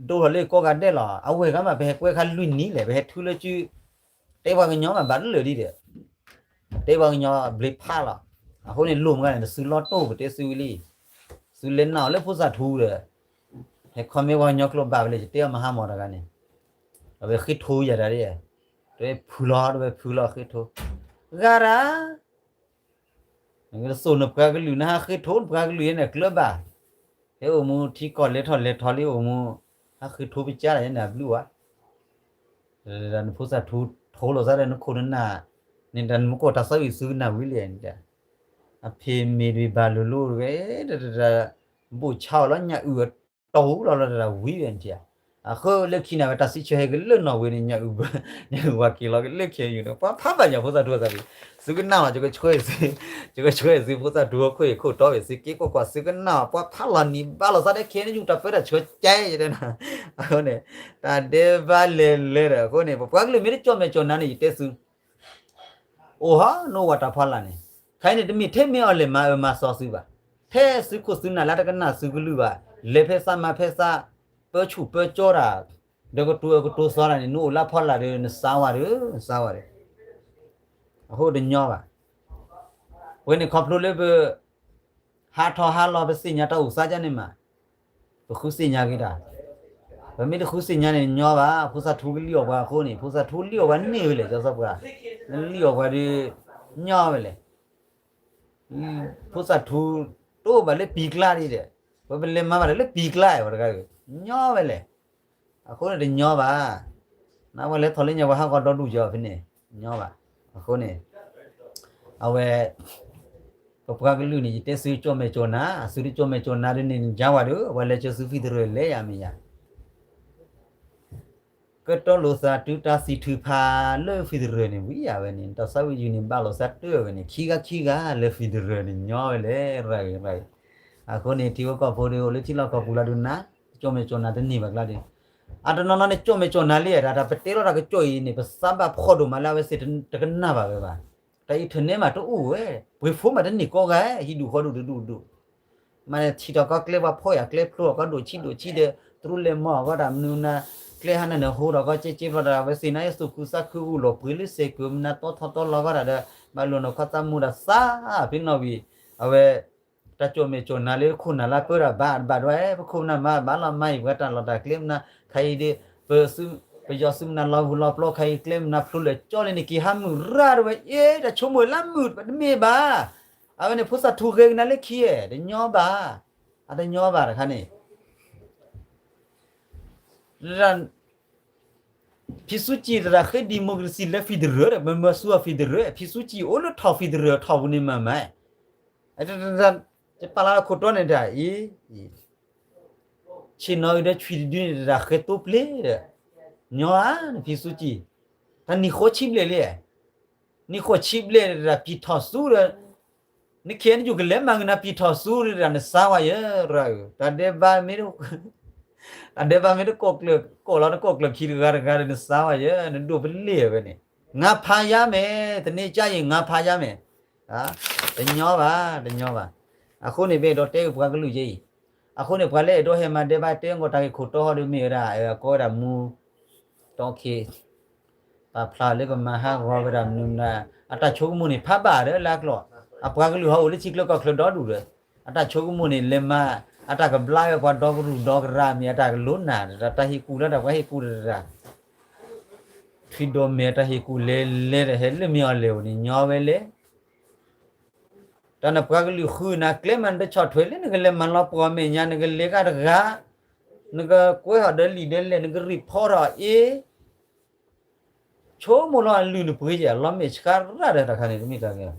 ဒိၣ်ထီၣ်လၢကိးဂၤဒဲးလီၤ အဝဲၢ်ဂၤမး ပဟဲကွဲခါလွံၢ်နံၣ်လဲၣ် ပဟဲထုလၢကၠု, တဲပှၤကညီမးဘၣ်တလၢာ်ဒ်ဒီး, တဲပှၤကညီဘျ့ဖးလီၤ, အဃိန့ၣ်လိၣ်မးန့ၣ် တစုလီၤတိၢ် ပတဲသုဝံၤလံ, သုလဲၤနာ်အီၤလၢဖိသၣ်ထူဒီး, ဟဲခီမ့ၢ်ပှၤကညီကျိာ်ဘၣ်ဝဲလဲၣ် ယတဲအီၤမဟါမီၢ်တဂၤန့ၣ်, အဝဲဃ့ထိယၤဒၣ်ဒ်, တဝဲဖုလီၤ တဝဲဖုလီၤဃ့ထိ, ဂၤဒၣ် နကသိၣ်နပှၤကလုာ် နဟးဃ့ထိနပှၤကလုာ်ယဲန့ၣ်ကျၢၤဘၣ်, ဟဲအိၣ်မူထံကီၢ်လဲၤထီၣ်လဲၤထီလံအိၣ်မူ, ဟးဃ့ထိပကါဒၣ်ယဲန့ၣ်အဘျုးဝဲ, နဖိသၣ်ထူထိလိာ်သးဒီးနခိၣ်နနၢ်, န့ၣ်တၢ်နမ့ၢ်ကိးတၢ်သးဝံၣ်သုကနၣ်ဝံၤလံ, အဖံးမ့ၢ်ဒံးဘၣ်လိၤလိၤတဂ့ၤ, ဘိၣ်ဆါအီၤလီၤ ညၣ်အုၣ်အတီၢ်လီၤလီၤတၢ်ဝံၤဝဲန့ၣ်, အဃိလၢခံန့ၣ်ဝဲတၢ်စံးဆၢဟဲက့ၤလၢနီၣ်ဝ့ၤန့ၣ် ညၣ်အုၣ်ဝါက့ၤလီၤက့ၤလၢခဲအံၤန့ၣ် ပှၤဖးဘၣ်ယၤဖိသၣ်ထူသးဝံၤ, သုကနၣ်လီၤ ယကဆှၢယသုဖိသၣ်ထူခိၣ်အံၤခိၣ်တီဘ့ၣ် သုက့ၤကွၢ်ကွၢ် သုကနၣ်လီၤ ပှၤဖးလီၤနံၤဘၣ်လိာ်သးဒီးခဲအံၤ နယူၢ်တၢ်ပၢတၢ်ဆှၢကဲယဲဒၣ်နၤ, အဃိန့ၣ်, တၢ်ဒဲးဘးလဲၤလဲၤဒီး အဃိန့ၣ် ပပှၤကလုာ်မ့ၢ်တကၠီၣ်မဲာ်ကၠီၣ်နါန့ၣ် ယတဲသု အိၣ်ဟီ နအိၣ်ဝဲတၢ်ဖီလာ်န့ၣ်, ခဲအံၤန့ၣ် တမ့ၢ်ထဲမ့ၢ်အီၤလဲၤမၤအၢမၤသီသုဘၣ်, ထဲသုခိၣ်သုနၢ်လၢတကနၣ်သုကလုၢ်ဘၣ်, လဲၤဖဲသးမၤဖဲသး, ပၢဆူၣ်ပၢကၠီတၢ်, ဒီးကတိၤအၢကတိၤသီတၢ်န့ၣ် နအိၣ်လၢဖီလာ်ဒီး နသါဝဲဒီး, နသါဝဲဒီး, အဃိတညီဘၣ်, ဝဲန့ၣ်ခီဖျိလၢပ ဟးထီၣ်ဟးလီၤ ပသ့ၣ်ညါတၢ်အိၣ်သးဒ်န့ၣ်မး, ပဃုသ့ၣ်ညါက့ၤတၢ်, ပမ့ၢ်တဃုသ့ၣ်ညါန့ၣ်ညီဘၣ်, ဖိသၣ်ထူကလံၣ်အီၣ်ပှၤအဃိန့ၣ် ဖိသၣ်ထူလံၣ်အီၣ်ပှၤန့ၢ်ဝဲလဲၣ် ကၠီသီပှၤ, နလံၣ်အီၣ်ပှၤဒီး, ညီဝဲလဲၣ်, ဖိသၣ်ထူ, တအိၣ်ဘၣ်လၢပံၤကျါဒ်ဒီး, ပပလဲၤမၤဘၣ်ဒီးလၢပံၤကျါဝဲတဂၤဂ့ၤ, ညီဝဲလဲၣ် အဃိန့ၣ်တညီဘၣ်, နပှၤလဲၤထီၣ်လၢညါပှၤဟးဂီၤဒီဒူၣ်ယီၤဖဲန့ၣ်, ညီဘၣ်, အဃိန့ၣ်, အဝဲ, ပပှၤကလုာ်န့ၣ် ယတဲသုကၠီၣ်မဲာ်ကၠီၣ်နါ, သုတကၠီၣ်မဲာ်ကၠီၣ်နါဒ်န့ၣ် နကါဝဲဒီး ပှၤလဲၤကၢသု federal လဲၤယၤမ့ၢ်ယၤ ကတီၤလိာ်သးတုၤတၢ်သံထုးဖးလၢ federal န့ၣ် ဝံၤယၤဝဲန့ၣ် တၢ်သးဝံၣ်ယုာ်န့ၣ် ဘၣ်လိာ်သးတၢ်ဝဲန့ၣ် ခံဂၤခံဂၤလၢ federal န့ၣ် ညီဝဲလဲၣ် ရၤဂ့ၤရၤဂ့ၤ, အဃိန့ၣ် ထံဖိကီၢ်ဖိဒီး အိၣ်လၢထံလီၢ်ကီၢ်ပူၤလီၤဒုးနၤ, ကၠီၣ်မဲာ်ကၠီၣ်နါတန့ၢ်ဘၣ်ကျါဒီး, အတနီၤနီၤန့ၣ် ကၠီၣ်မဲာ်ကၠီၣ်နါလံ, တၢ်တၢ်ပတဲလီၤတၢ်ကစီၣ်အံၤန့ၣ် ပသးဘၣ်ဖှီၣ်ဒိၣ်မးလၢအဝဲသ့ၣ်တကနၣ်ဘၣ်ဝဲဘၣ်, တၢ် internet မးတအိၣ်ဝဲ, ပှ့ၤဖိမးတန့ၢ်ကိးဂၤ, ဟံၣ်ဒူၣ်ဃီဒူၣ်တဒူၣ်ဒူၣ် မ့ၢ်ထံၣ်ထီၣ်ကီကျဲပှၤဖီၣ်ယၤကျဲဖျိအီၤကီဒိၣ်ဆံးဒိၣ်ဆံးဒီး တရူးလဲၤမီၢ်အီၤကီတၢ် မနုၤမနုၤ, ကျဲဟးနၢ်နၢ်ဟိဒီးကီကဲကဲဖျိတၢ် အဝဲသ့ၣ်နါယသူၣ်ခုသးခုဂုာ်လိာ်ပှ့ၤလၢစဲးကၢး မနုၤတီထီၣ်တီလီၤကီတၢ်ဒီး ဘၣ်လိာ်နီၢ်ခီသးမူတၢ်သးဖဲနီၣ်ဝံၤ, အဝဲ တၢ်ကၠီၣ်မဲာ်ကၠီၣ်နါလၢခိၣ်နၢ်လၢပၢတၢ်ဘၣ်ဘၣ်ဒွဲၣ် ပခိၣ်ပနၢ်မၤဘၣ်လီၤမၤအံၤ ပှၤတၢ်လီၢ်တၢ်ကျဲမနုၤ ခါအံၤဒီး ပ ပယီၤသုးမနုၤလီၤဝူၤလီၤပျီ ခါအံၤကျဲမနုၤဖျိလၢာ်ကၠီလံန့ၣ် က့ၤဟးမုာ်ရၣ်တဝဲ အ့ တၢ်ဆိကမိၣ်လၢမုာ်တမ့ၢ်ဘၣ်. အဝဲန့ၣ် ဖိသၣ်ထူဂ့ၤကနၤလၢခံ တညီဘၣ်, အတညီဘၣ်တခါန့ၣ် ဖံးစူကံသရၣ်ဃ့ democracy လၢ federal ဒီး မမၢဆူအ federal ဖံးစူကံအိၣ်လၢထီၣ် federal ထီၣ်ပူၤန့ၣ်မၤမး, တ ယပာ်လီၤခိၣ်တီန့ၣ်တၢ်အံၤ, ဆ့ၣ်နီၤအုးဒီးဆွံတဒုန့ၣ်တၢ်ဃဲၤသိပျ့ၤဒီး, ညီဧါ နဖံးစူကံ, တၢ်နံၣ်ဃိးဆံဘျဲၣ်လံ, နံၣ်ဃိးဆံဘျဲၣ်တၢ်ပံာ်ထီၣ်ဆူဒီး, နခ့နယူၢ်ကလဲၤမၤဂ့ၤနၤပံာ်ထီၣ်ဆူန့ၣ်တၢ်နစါဝဲယဲရၢ်ဧၢ, တၢ်ဒဲးဘးမ့ၢ် တၢ်ဒဲးဘးမ့ၢ်တကိးကျၢၢ် ကိးလီၤတကိးကျၢၢ်ခံတဂၤတဂၤဒီးနစါဝဲယဲ နဒိၣ်ပလ့ၢ်ဝဲန့ၣ်, ငါဖးယါမယ်, တန့ၢ်ကါယံၤ ငါဖးယါမယ်, တညီဘၣ် တညီဘၣ်, အဃိန့ၣ် ပအဲၣ်ဒိးတဲက့ၤပှၤကလုာ်ယဲအံၤ, အဃိန့ၣ် ပှၤလၢအဲၣ်ဒိးဟဲမၤဒဲးဘးတဲကီးတၢ်ဂ့ၢ်ခိၣ်တီဟီဒီးမ့ၢ်ဝဲဒၣ် အကိးဝဲဒၣ်မူ တီခံ ပာ်ဖျါလၢပမၤဟးဂီၤဝဲဒၣ်မနုၤမနုၤ, အတၢ်ဆိကမိၣ်န့ၣ် ဖးဘၣ်ဒီးလၢအကျိာ်, အပှၤကလုာ်ဟီအိၣ်လၢထံချၢကီၢ်ချၢဒီဒူၣ်ဒီး, အတၢ်ဆိကမိၣ်န့ၣ် လဲၤမၤ အတၢ်ကဘျါဝဲပှၤဒီကရူၢ်ဒီကရၢ်မ့ၢ် အတၢ်ကလိနၢ်ဒီး တၢ်ဟ့ၣ်ကူၣ်လၢတၢ်ပှၤဟ့ၣ်ကူၣ်တရၢ်, ထွံၣ်ဒိၣ်မ့ၢ် တၢ်ဟ့ၣ်ကူၣ်လဲၤလဲၤဒီး ဟဲလၢမ့ၢ်အီၤလဲၤအိၣ်န့ၣ် ညီဝဲလဲၣ် တၢ်နပှၤကလုာ်ဃုနၤကျဲမး နတဆီၣ်ထွဲလၢနကလဲၤမၤလီၤပှီၢ်မဲာ်ညါ နကလဲၤဂၤတဂၤ, နကကွဲးဟီၣ်ဒီးလံာ်ဒီးလဲၢ် နကreportထီၣ်အ့ၣ်, ဆိကမိၣ်လီၤအလုၢ်နပှ့ၤယဲၢ် လီၤမဲာ်ဆှးရၣ်ဒီးတၢ်ခါန့ၣ် တမ့ၢ်တၢ်ဂ့ၤ,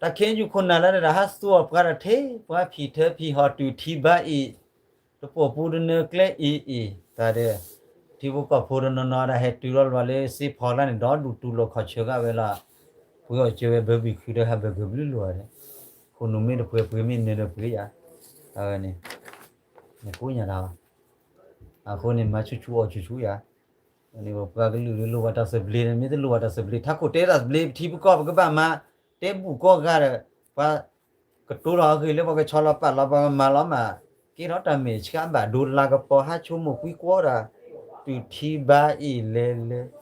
တၢ်ခဲယူၢ်ခိၣ်နၢ်လၢတၢ်ဟးသူအီၤပှၤတထ့ ပှၤဖံးထၢဖံးဟီၣ်တုၤထံဘါအံၤ, တပိာ်ပူၤတနၢၤကျဲအံၤအံၤ တၢ်ဒီး ထံဖိကီၢ်ဖိတနီၤနီၤဒၣ်ဟဲတုၤလီၤလီၤလၢစ့ဖီလာ်န့ၣ် ဒီဒူၣ်တူၢ်လိာ်ခီၣ်ဆၢဂၤဝဲလီၤ, ပှ့ၤအီၣ်စၢၤဝဲဘၢဘံၣ်ခုဒီးဟးဘၢၣ်ဂၢၢ်ဘျုးလိာ်ဝဲဒီး, ခိၣ်နူာ်မ့ၢ်တပှဲၤပှ့ၤမ့ၢ်နၢၤဒီးပှ့ၤယၤ, အဝဲန့ၣ် နကိးညါတၢ်, အဃိန့ၣ် မၤဆူၣ်ဆူၣ်အီၣ်ဆူၣ်ဆူၣ်ယၤ, ပှၤကလုာ်လၢလိၣ်ဘၣ်တၢ်သဘျ့န့ၣ် မ့ၢ်တလိၣ်ဘၣ်တၢ်သဘျ့ ထးခိၣ်တဲတၢ်သဘျ့ ပထံပကီၢ်ပကဘၣ်မၤ, တဲဘူၣ်ကိးဂၤဒီး, ပှၤကတိၤလီၤအဂ့ၢ်လၢပှၤကဆီလီၤပာ်လီၤ ပှၤကမၤလီၤမး, ကဲထီၣ်တၢ်မဲာ်ဆှးဘၣ်ဒိလါကပီၤ ဟးဆိကမိၣ်ကွံာ်ကွီၢ်ဒၣ်, တုၤထံဘါအံၤလဲၤလဲၤ,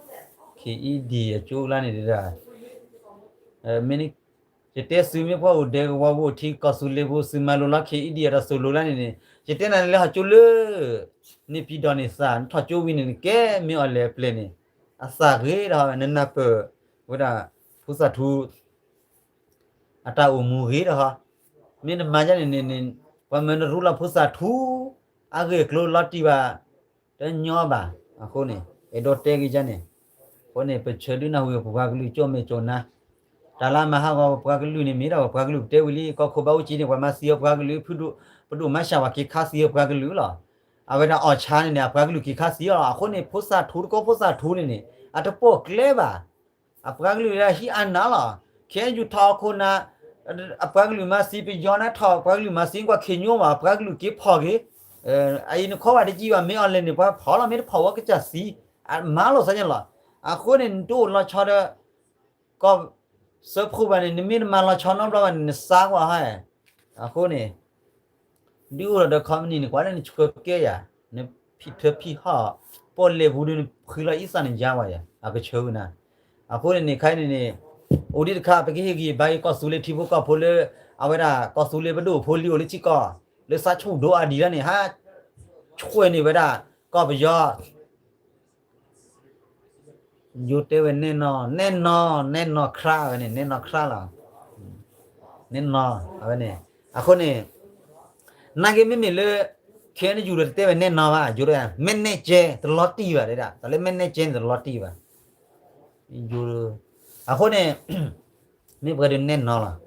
ခ့အံဒံၣ်အကၠိလါန့ၣ်ဒၣ် မ့ၢ် ယတဲသုမ့ၢ်ပှၤအိၣ်ဒဲးကဝီၤပူၤထံကီၢ်သူလ့ၤပူၤ သုမၤလိလီၤခ့အံဒံၣ်အတၢ်သိၣ်လိလါန့ၣ်န့ၣ် ယတဲနၤန့ၣ်လၢဟီၣ်ကၠိလၢ န့ၣ်ပံၤဒီးန့ၣ်သး နထီၣ်ကၠိဝံၤန့ၣ် နကဲမ့ၢ်အီၤလဲၤအပျဲၢ်န့ၣ် အသးဂ့ၤဒီး နနၢ်ပၢၢ်ဝဲဒၣ် ဖိသၣ်ထူ အတၢ်အိၣ်မူဂ့ၤဒီးဟီ, မ့ၢ်နမၤဒ်န့ၣ်န့ၣ် ပှၤမၢနရူလီၤဖိသၣ်ထူ အဂ့ၢ်အကျိၤလီၤတံၢ်ဘၣ် တညီဘၣ်. အဃိန့ၣ် အဲၣ်ဒိးတဲဂ့ၤဒ်န့ၣ်, အဃိန့ၣ် ပဆၢဒုးနၢ်ဟူပပှၤကလုာ်ကၠီၣ်မဲာ်ကၠီၣ်နါ, တၢ်လၢမၤဟးဂီၤပပှၤကလုာ်န့ၣ်မ့ၢ်ဒၣ်ပပှၤကလုာ်ပတဲဝံၤလံ ကီၢ်ခိၣ်ဘၣ်အူကၠံန့ၣ် ပှၤမၤသံအပှၤကလုာ်, ပဒိၣ်မၤစှၤပှၤက့ၤခါသံအပှၤကလုာ်လီၤ. အဝဲဒၣ်အီၣ်ဆါန့ၣ်န့ၣ် အပှၤကလုာ်က့ၤခါသံအီၤလီၤ. အဃိန့ၣ် ဖိသၣ်ထူတကီၢ်ဖိသၣ်ထူန့ၣ်န့ၣ် အတပိာ်ကျဲဘၣ် အပှၤကလုာ်လၢဟံးအါနးလီၤ. ခဲယူၢ်ထီၣ်အခိၣ်နၢ် အပှၤကလုာ်မၤသံပယီၤနါထီၣ် အပှၤကလုာ်မၤသံကွၢ်ခ့ညိမး အပှၤကလုာ်က့ၤဖီၣ်က့ၤ, အအံၤနခီဝဲတကံၢ်ဘၣ် မ့ၢ်အီၤလဲၣ်န့ၣ် ပှၤဖီၣ်လီၤ မ့ၢ်တဖီၣ်ဝဲကစၢ်သံ, မၤလိာ်သးန့ၣ်လီၤ. အဃိန့ၣ် နတအိၣ်လီၤဆီဒီး ကီၢ်စၢဖှိၣ်ဘၣ်န့ၣ် နမ့ၢ်တမၤလီၤဆီနီတဘျီဘၣ်န့ၣ် နစါကွၢ်ဟီ. အဃိန့ၣ် ဒုးအိၣ်ဒီး company န့ၣ် ကွၢ်လၢနဆှၢကဲယၤ, နဖံးထၢဖံးဟီၣ် ပီၣ်လဲၣ်ပူၤဒီး နဃံလီၤအံသၣ်နယါဝဲယၤ အကဆၢဝဲနၤ. အဃိန့ၣ်န့ၣ် ခဲအံၤန့ၣ်န့ၣ် အိၣ်ဒံးတခါ ပကဟ့ၣ်ဂံၢ်ဘါက့ၤကီၢ်သူလ့ၤထံဖိကီၢ်ဖိလၢ အဝဲဒၣ်ကီၢ်သူလ့ၤပဒိၣ်ဖိလံၤအိၣ်လၢထံကီၢ် လၢသးဆူၣ်ဒိၣ်အါဒံးလၢန့ၣ် ဟးဆွဲန့ၢ်ဝဲဒၣ် ကီၢ်ပယီၤ ယိၤတဲဝဲနဲၣ်နီၤ နဲၣ်နီၤ နဲၣ်နီၤခရါဝဲန့ၣ် နဲၣ်နီၤခရါလီၤ. နဲၣ်နီၤ အဝဲန့ၣ် အဃိန့ၣ် နာ်က့မ့မ့ၢ်လၢ ခဲအံၤယူၤဒီးတတဲဝဲနဲၣ်နီၤဘၣ် ယိၤတဲ မဲာ်နဲၣ်ကဲ တလီၤတံၢ်ဘၣ် တဲဒၣ် တၢ်လၢမဲာ်နဲၣ်ကဲန့ၣ် တလီၤတံၢ်ဘၣ်. ယိၤ အဃိန့ၣ် မ့ၢ်ပှၤဒုးနဲၣ်နီၤလီၤ.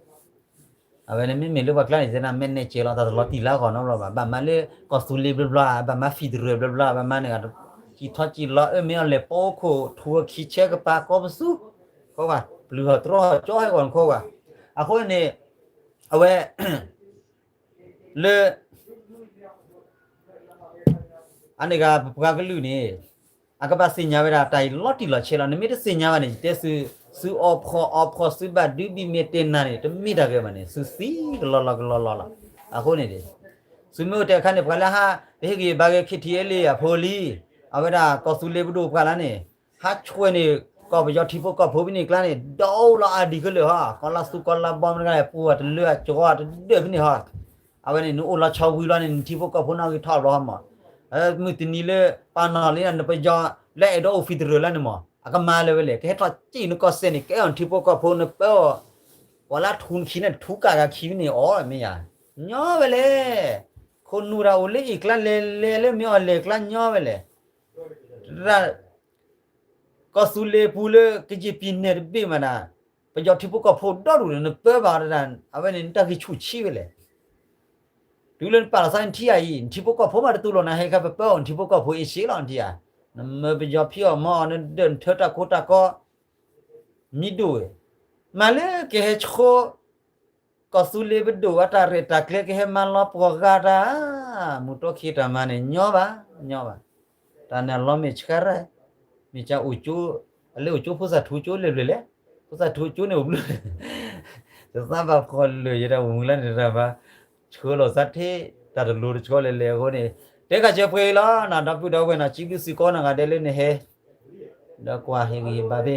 အဝဲန့ၣ်မ့မ့ၢ်လၢပှၤကျါန့ၣ် တဲဒၣ်မဲာ်နဲၣ်ကဲလီၤ တၢ်တလီၤတံၢ်လၢအဂီၢ်နီတဘျီဘၣ်. ဘၣ်မၤလၢကီၢ်သူလ့ၤဘျီဘျီ ဘၣ်မၤဖံးတရၢၣ်ဘျီဘျီ ဘၣ်မၤန့ၣ် စံၣ်ထီၣ်စံၣ်လီၤ အၢ မ့ၢ်အီၤလဲၣ် ပိခိၣ်ထူအခံဆဲကပၤ ကီၢ်ပသူ ခိၣ်ဝဲ ပျုၤဟီၣ်တြီဟီၣ်ကၠီဟဲဂီၤနခိၣ်ဝဲ. အဃိန့ၣ် အဝဲ လၢ အန့ၣ်ဂၤ ပပှၤကလုာ်န့ၣ် အကဘၣ်သ့ၣ်ညါဝဲဒၣ် တၢ်အံၤလီၤတံၢ်လီၤဆဲးလီၤ. နမ့ၢ်တသ့ၣ်ညါဘၣ်န့ၣ် ယတဲသု သုအီဖှီၣ်အီဖှီၣ် သုဘၣ်ဒုးဘံၣ်မဲာ်တဲာ်နၤန့ၣ် တမ့ၢ်တၢ်ဂ့ၤဘၣ်န့ၣ် သုသံကလီလီကလီလီလီၤ. အဃိန့ၣ် သုမ့ၢ်အိၣ်တဲအခါန့ၣ် ပှၤလၢဟး ပဟ့ၣ်ဂံၢ်ဘါက့ၤ ခ့ထံအဲလ့ အဖိလံ အဝဲဒၣ်ကီၢ်သူလ့ၤပဒိၣ်ပှၤလၢန့ၣ် ဟးဆွဲန့ၢ် ကီၢ်ပယီၤထံဖိကီၢ်ဖိဖဲန့ၣ်ကျါန့ၣ် ဒီးအိၣ်လီၤအါဒံးခဲလၢာ်ဟီ ကီၢ်လါသူကီၢ်လါဘီမ့ၢ်တဂၤ ပူၤအတလၢအကီတဒၢးဖဲန့ၣ်ဟီ အဝဲန့ၣ် နအိၣ်လီၤဆီဝံၤလီၤန့ၣ် နထံဖိကီၢ်ဖိန့ၣ်ဂ့ၤထီၣ်ဘျီဟီမး. မုၢ်တနံၤလၢ ပာ်နီၣ်လံ နပယီၤလၢအဲၣ်ဒိးအိၣ်ဖံးတရၢၣ်လၢန့ၣ်မး အကမၤလၢၤဝဲလဲၣ် ကဟဲထီၣ်စံၣ်နကီၢ်စဲၣ်န့ၣ် ကအဲၣ်အီၤနထံဖိကီၢ်ဖိ နပၢအီၤ ပှၤလၢထူနခံန့ၣ် ထူကၣ်ဂၤခံန့ၣ်အီၤ မ့ၢ်ယၤ ညီဝဲလဲၣ်. ခိၣ်နူာ်တၢ်အိၣ်လၢအံၤကျါလဲၤလဲၤလၢမ့ၢ်အီၤလဲၣ်ကျါညီဝဲလဲၣ်. တၢ် ကီၢ်သူလ့ၤပူၤလၢကယံာ်ပံၤနဲၣ်တဘ့ၣ်မးဒၣ် ပယီၤထံဖိကီၢ်ဖိဒီဒူၣ်န့ၣ် နပၢဘၣ်တဒၣ် အဝဲန့ၣ်နတၢ်ဂံၢ်ဆူၣ်ဆံးဝဲလဲၣ်. တုၤလၢနပာ်လီၤသးနထံၣ်ဧါအံၤ နထံဖိကီၢ်ဖိမးတတူၢ်လိာ်နၤ ဟဲခါပပၢအီၤနထံဖိကီၢ်ဖိအ့ၡ့လီၤ နထံၣ်ဧါ. နမၢပယီၤဖံးအီၣ်မၤအီၣ် နဒၢးနထၢတၢ်ကိတၢ်ကီ မံဒိၣ်ဝဲ, မၤလၢကဟဲဆိ ကီၢ်သူလ့ၤပဒိၣ်အတၢ်ရဲၣ်တၢ်ကျဲၤ ကဟဲမၤလီၤပှီၢ်ဂၤတၢ်, မုၢ်တီခံတၢ်မၤန့ၣ် ညီဘၣ်, ညီဘၣ်. တၢ်န့ၣ်အလီၤမ့ၢ်ဆှါရၢၢ်, မ့ၢ်ကအိၣ်ကၠိ, အလဲၤအိၣ်ကၠိဖိသၣ်ထူကၠိလဲၤဘျဲၣ်လဲၣ်, ဖိသၣ်ထူကၠိန့ၣ်အိၣ်ဘျုး, တသးဘၣ်ဖှီၣ်လၢာ်ယတၢ်အိၣ်မူလၢန့ၣ်တၢ်ဘၣ်, ဆှၢလီၤသးထဲ တၢ်တလိၤတဆှီလဲၤလဲၤအဃိန့ၣ်, တဲခါဆၢပှဲၤအံၤလီၤ နဒီပုၢ်ဒီဝဲၢ်နီၤ စံးဘျုးစ့ၢ်ကီးနီၢ်ဂၤဒဲးလၢနဟဲ ဒီးကွၢ်ဟ့ၣ်ဂံၢ်ဟ့ၣ်ဘါဖဲ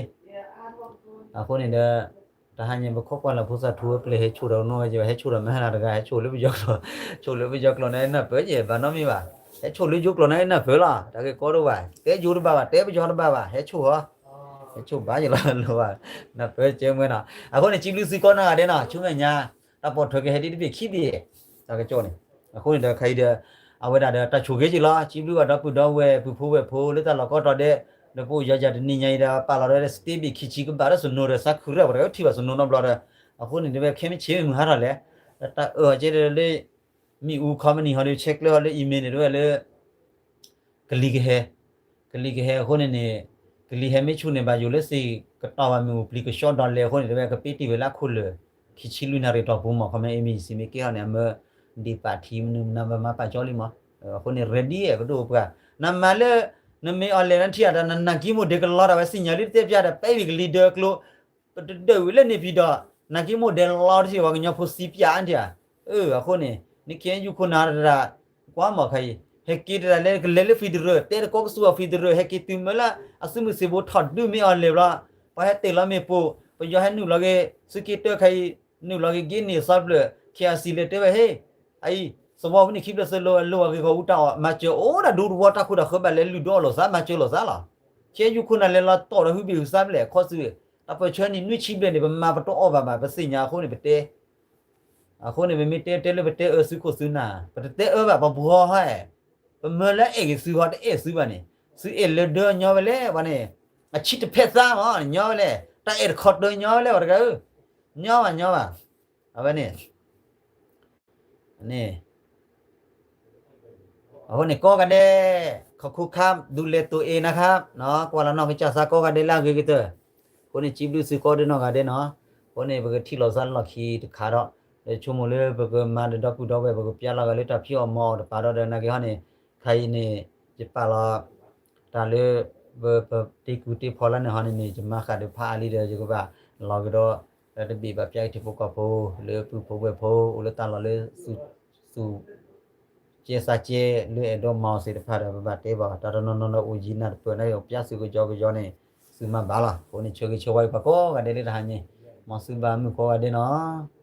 အဃိန့ၣ်ဒီး တဟါညါပခီကွၢ်လၢဖိသၣ်ထူဝဲပျဲၢ်ဟဲဆိၣ်ဒီးနီၢ်ဝဲက့ၤ ဟဲဆိၣ်ဒီးမဟါနၤတဂၤ ဟဲဆိၣ်လၢပယီၤကျိာ်, ဆိၣ်လၢပယီၤကျိာ်န့ၣ် နၢ်ပၢၢ်က့ၤ ဘၣ်နီတမံၤဘၣ်, ဟဲဆိၣ်လၢယိၤကျိာ်န့ၣ်နၢ်ပၢၢ်လီၤ, တၢ်ဂ့ၢ်ကီတအိၣ်ဘၣ်, တဲယိၤတဘၣ်ဘၣ် တဲပယီၤတဘၣ်ဘၣ် ဟဲဆိၣ်ဟီ, ဟဲဆိၣ်ဘၣ်ယလီၤလိၤဘၣ်, နၢ်ပၢၢ်ကဲမွဲနီၤ, အဃိန့ၣ် စံးဘျုးစ့ၢ်ကီးနီၢ်ဂၤဒဲးနီၤ ဆူမဲာ်ညါ တၢ်ပိာ်ထွဲကဟဲဒ်တဘ့ၣ်ခံဘ့ၣ် တၢ်ကစီၣ်န့ၣ်, အဃိန့ၣ်ဒီးခဲအံၤဒီး အဝဲဒၣ်ဒီးတၢ်ဆိၣ်ဂ့ၤက့ၤလီၤ စံးဘျုးဘၣ်ဒီပုၢ်ဒီဝဲၢ် ပုၢ်ဖိဝဲၢ်ဖိလၢတၢ်လီၢ်ကီတီၤဒဲး, ဒီးပအိၣ်ယီၤယၤတနံၤညါအံၤဒီး ပာ်လီၤဒီး state ဘ့ၣ်ခံဆံကဘၣ်ဒီးစနိၤဒီး စးခုရၢၢ်ပှၤတဂၤထံၣ်ဘၣ်စနိၤနီတဘျီဒီး, အဃိန့ၣ်ဒီးဝဲခဲမုၢ်ဆ့ၣ်မုၢ်ဟါထီၣ်လဲၣ်, ဒီးတၢ်အၢၣ်အီၤကဲဒီးလၢ မ့ၣ်အူ company ဟီဒီး ဆဲးကျၢဟီလၢ email န့ၣ် တဝဲလၢ ကလံၤကဟဲ, ကလံၤကဟဲအဃိန့ၣ်န့ၣ်, ကလံၤဟဲမ့ၢ်ဆူၣ်န့ၣ် ဘၣ်ယိၣ်လၢစ့ၢ်ကတီၢ်ဘၣ်မ့ၣ်အူပျံၤကဆှီဒီးလဲၤအဃိန့ၣ် တဝဲကပ့တံၢ်ဝဲလၢအခိၣ်လၢာ် ခံဆံလွံၢ်နၣ်ရံၣ်တီၢ်ပူၤမး ခီမ့ၢ် emergency မ့ၢ်ကဲထီၣ်န့ၣ် အမၢ ဒ့ၣ်ပာ်ထံမနုၤမနုၤဘၣ်မၤပာ်ကၠီလံမး, အဃိန့ၣ် ready ပဒိၣ်ပှၤ, နမၤလၢ နမ့ၢ်အီၤလဲၤလၢထံၣ်အတၢ် နနာ်က့မိၢ်ဒဲးကလီတၢ်ဝဲသ့ၣ်ညါလံတတဲပျါဒီး ပဲဝံၤကလံၤဒၢကျိ ပတဒၢးဝံၤလၢန့ၣ်ဖံဒီး နာ်က့မိၢ်ဒဲးလီတထံၣ်ဝဲကညီဖိသံပျၢ်အါထံၣ်ဧါ, အဃိန့ၣ် နခ့ယူခိၣ်နၢ်တဒၣ် ကွၢ်မီၢ်ခါအံၤ ဟဲက့ၤတဒၣ်လဲၤကလဲၤလၢ federal တဲတကီကစူၤအီၤ federal ဟဲက့ၤတုၤမၢလၢ အသုးမုၢ်သံၣ်ဘိထီၣ်ဒုးမ့ၢ်အီၤလဲၤဘျီ, ပှၤဟဲတ့ၢ်လီၤမ့ၣ်ပိၢ် ပယီၤဟဲနုာ်လီၤက့ၤ သုးက့တၢခါအံၤ နုာ်လီၤက့ၤဂ့ၤန့ၢ်သီဖျၢၣ် KIC လဲၤတဲဝဲဟ့ၣ်, အအံၤ သဝီဖိန့ၣ်ခံဖျၢၣ်သၢလီၤ အလိၤအဂ့ၢ်ဂီၢ်အူတၢ်အီၣ် မၤစၢၤအိၣ်ဒၣ်ဒူတဝီတၢ်ခိၣ်တၢ်ဃၢဘၣ်လဲၤလုၢ်ဒိၣ်အီၣ်လိာ်သး မၤစၢၤလိာ်သးလီၤ. ခ့ယူခိၣ်နၢ်လဲၤလီၤတီၢ်ဒီးဟုဘ့ၣ်ဟုသးဖျဲၣ်ခီသုး, တၢ်ပၢၢ်ဆၢနံၣ်နွံဆံဘျဲၣ်န့ၣ် ပမၤပတအီၣ်ဘၣ်ဘၣ် ပသ့ၣ်ညါအဃိန့ၣ် ပတဲ အဃိန့ၣ် ပမ့ၢ်တဲတဲလၢပတဲအၢသုခိၣ်သုနၢ် ပတတဲအၢဘၣ် ပဘှီဟီအဲၣ်, ပမၢလၢအဲၣ်ဂ့ၤသုဟီ တအဲၣ်သုဘၣ်န့ၣ်, သုအဲၣ်လၢဒၢညီဝဲလဲၣ် ပှၤန့ၣ်, အဆံတဖဲသါမး ညီဝဲလဲၣ်, တၢ်အဲၣ်တခီတၢညီဝဲလဲၣ် ပှၤတဂၤဧၢ, ညီဘၣ်ညီဘၣ်, အဝဲန့ၣ် န့ၣ် အဃိန့ၣ် ကိးဂၤဒဲး ခီၣ်ခိၣ်ခါ ဒုးလဲၤတိၢ်အ့ၣ်နခါ, ကွၢ်လီၤနီၢ်ကစၢ်သးကိးဂၤဒဲးလၢအဂ့ၤကတၢၢ်, အဃိန့ၣ် စံးဘျုးသုကိးဒဲးနီၢ်ဂၤဒဲးနီၤ, အဃိန့ၣ် ပကထံၣ်လိာ်သးလီၢ်ခံတခါဒီး, ဒီးဆိကမိၣ်လၢပကမၤဒီးဒီပုၢ်ဒီဝဲၢ် ပကပျၢ်လီၤဂာ်လၢတၢ်ဖံးအီၣ်မၤအီၣ်တပၤဒီး ဒီးနာ်က့ဟီန့ၣ်, ခဲအံၤန့ၣ် ယပာ်လီၤ တၢ်လၢ ပ ပတ့ကူတ့ဖီလၢန့ၣ်ဟီန့ၣ်န့ၣ် ယမၤဃာ်ဒီးဖးအါလံဒီး ယကဘၣ်လီၤကဒီး ဒီးတဘ့ၣ်ဘၣ်ပျၢ်က့ၤထံဖိကီၢ်ဖိ လၢပုၢ်ဖိဝဲၢ်ဖိ အိၣ်လၢတၢ်လီၢ်လၢ သူၣ် သူၣ်ကဲသးကဲ လၢအဲၣ်ဒိးမၤအီၤသ့ၣ်တဖၣ်ဒီး ပဘၣ်တဲဘၣ် တၢ်တနီၤနီၤဒီးအိၣ်ယံၤနၢ်တပၢၢ်န့ၣ် ပျၢ်သုးကယီကယီန့ၣ် သုမၤဘၣ်လီၤ. အဃိန့ၣ် ဆၢဂ့ၤဆၢဝါယပှၤကိးဂၤဒဲးလၢတဟါညါ, မ်သုဘၣ်မုၢ်ကိးဂၤဒဲးနီၤ.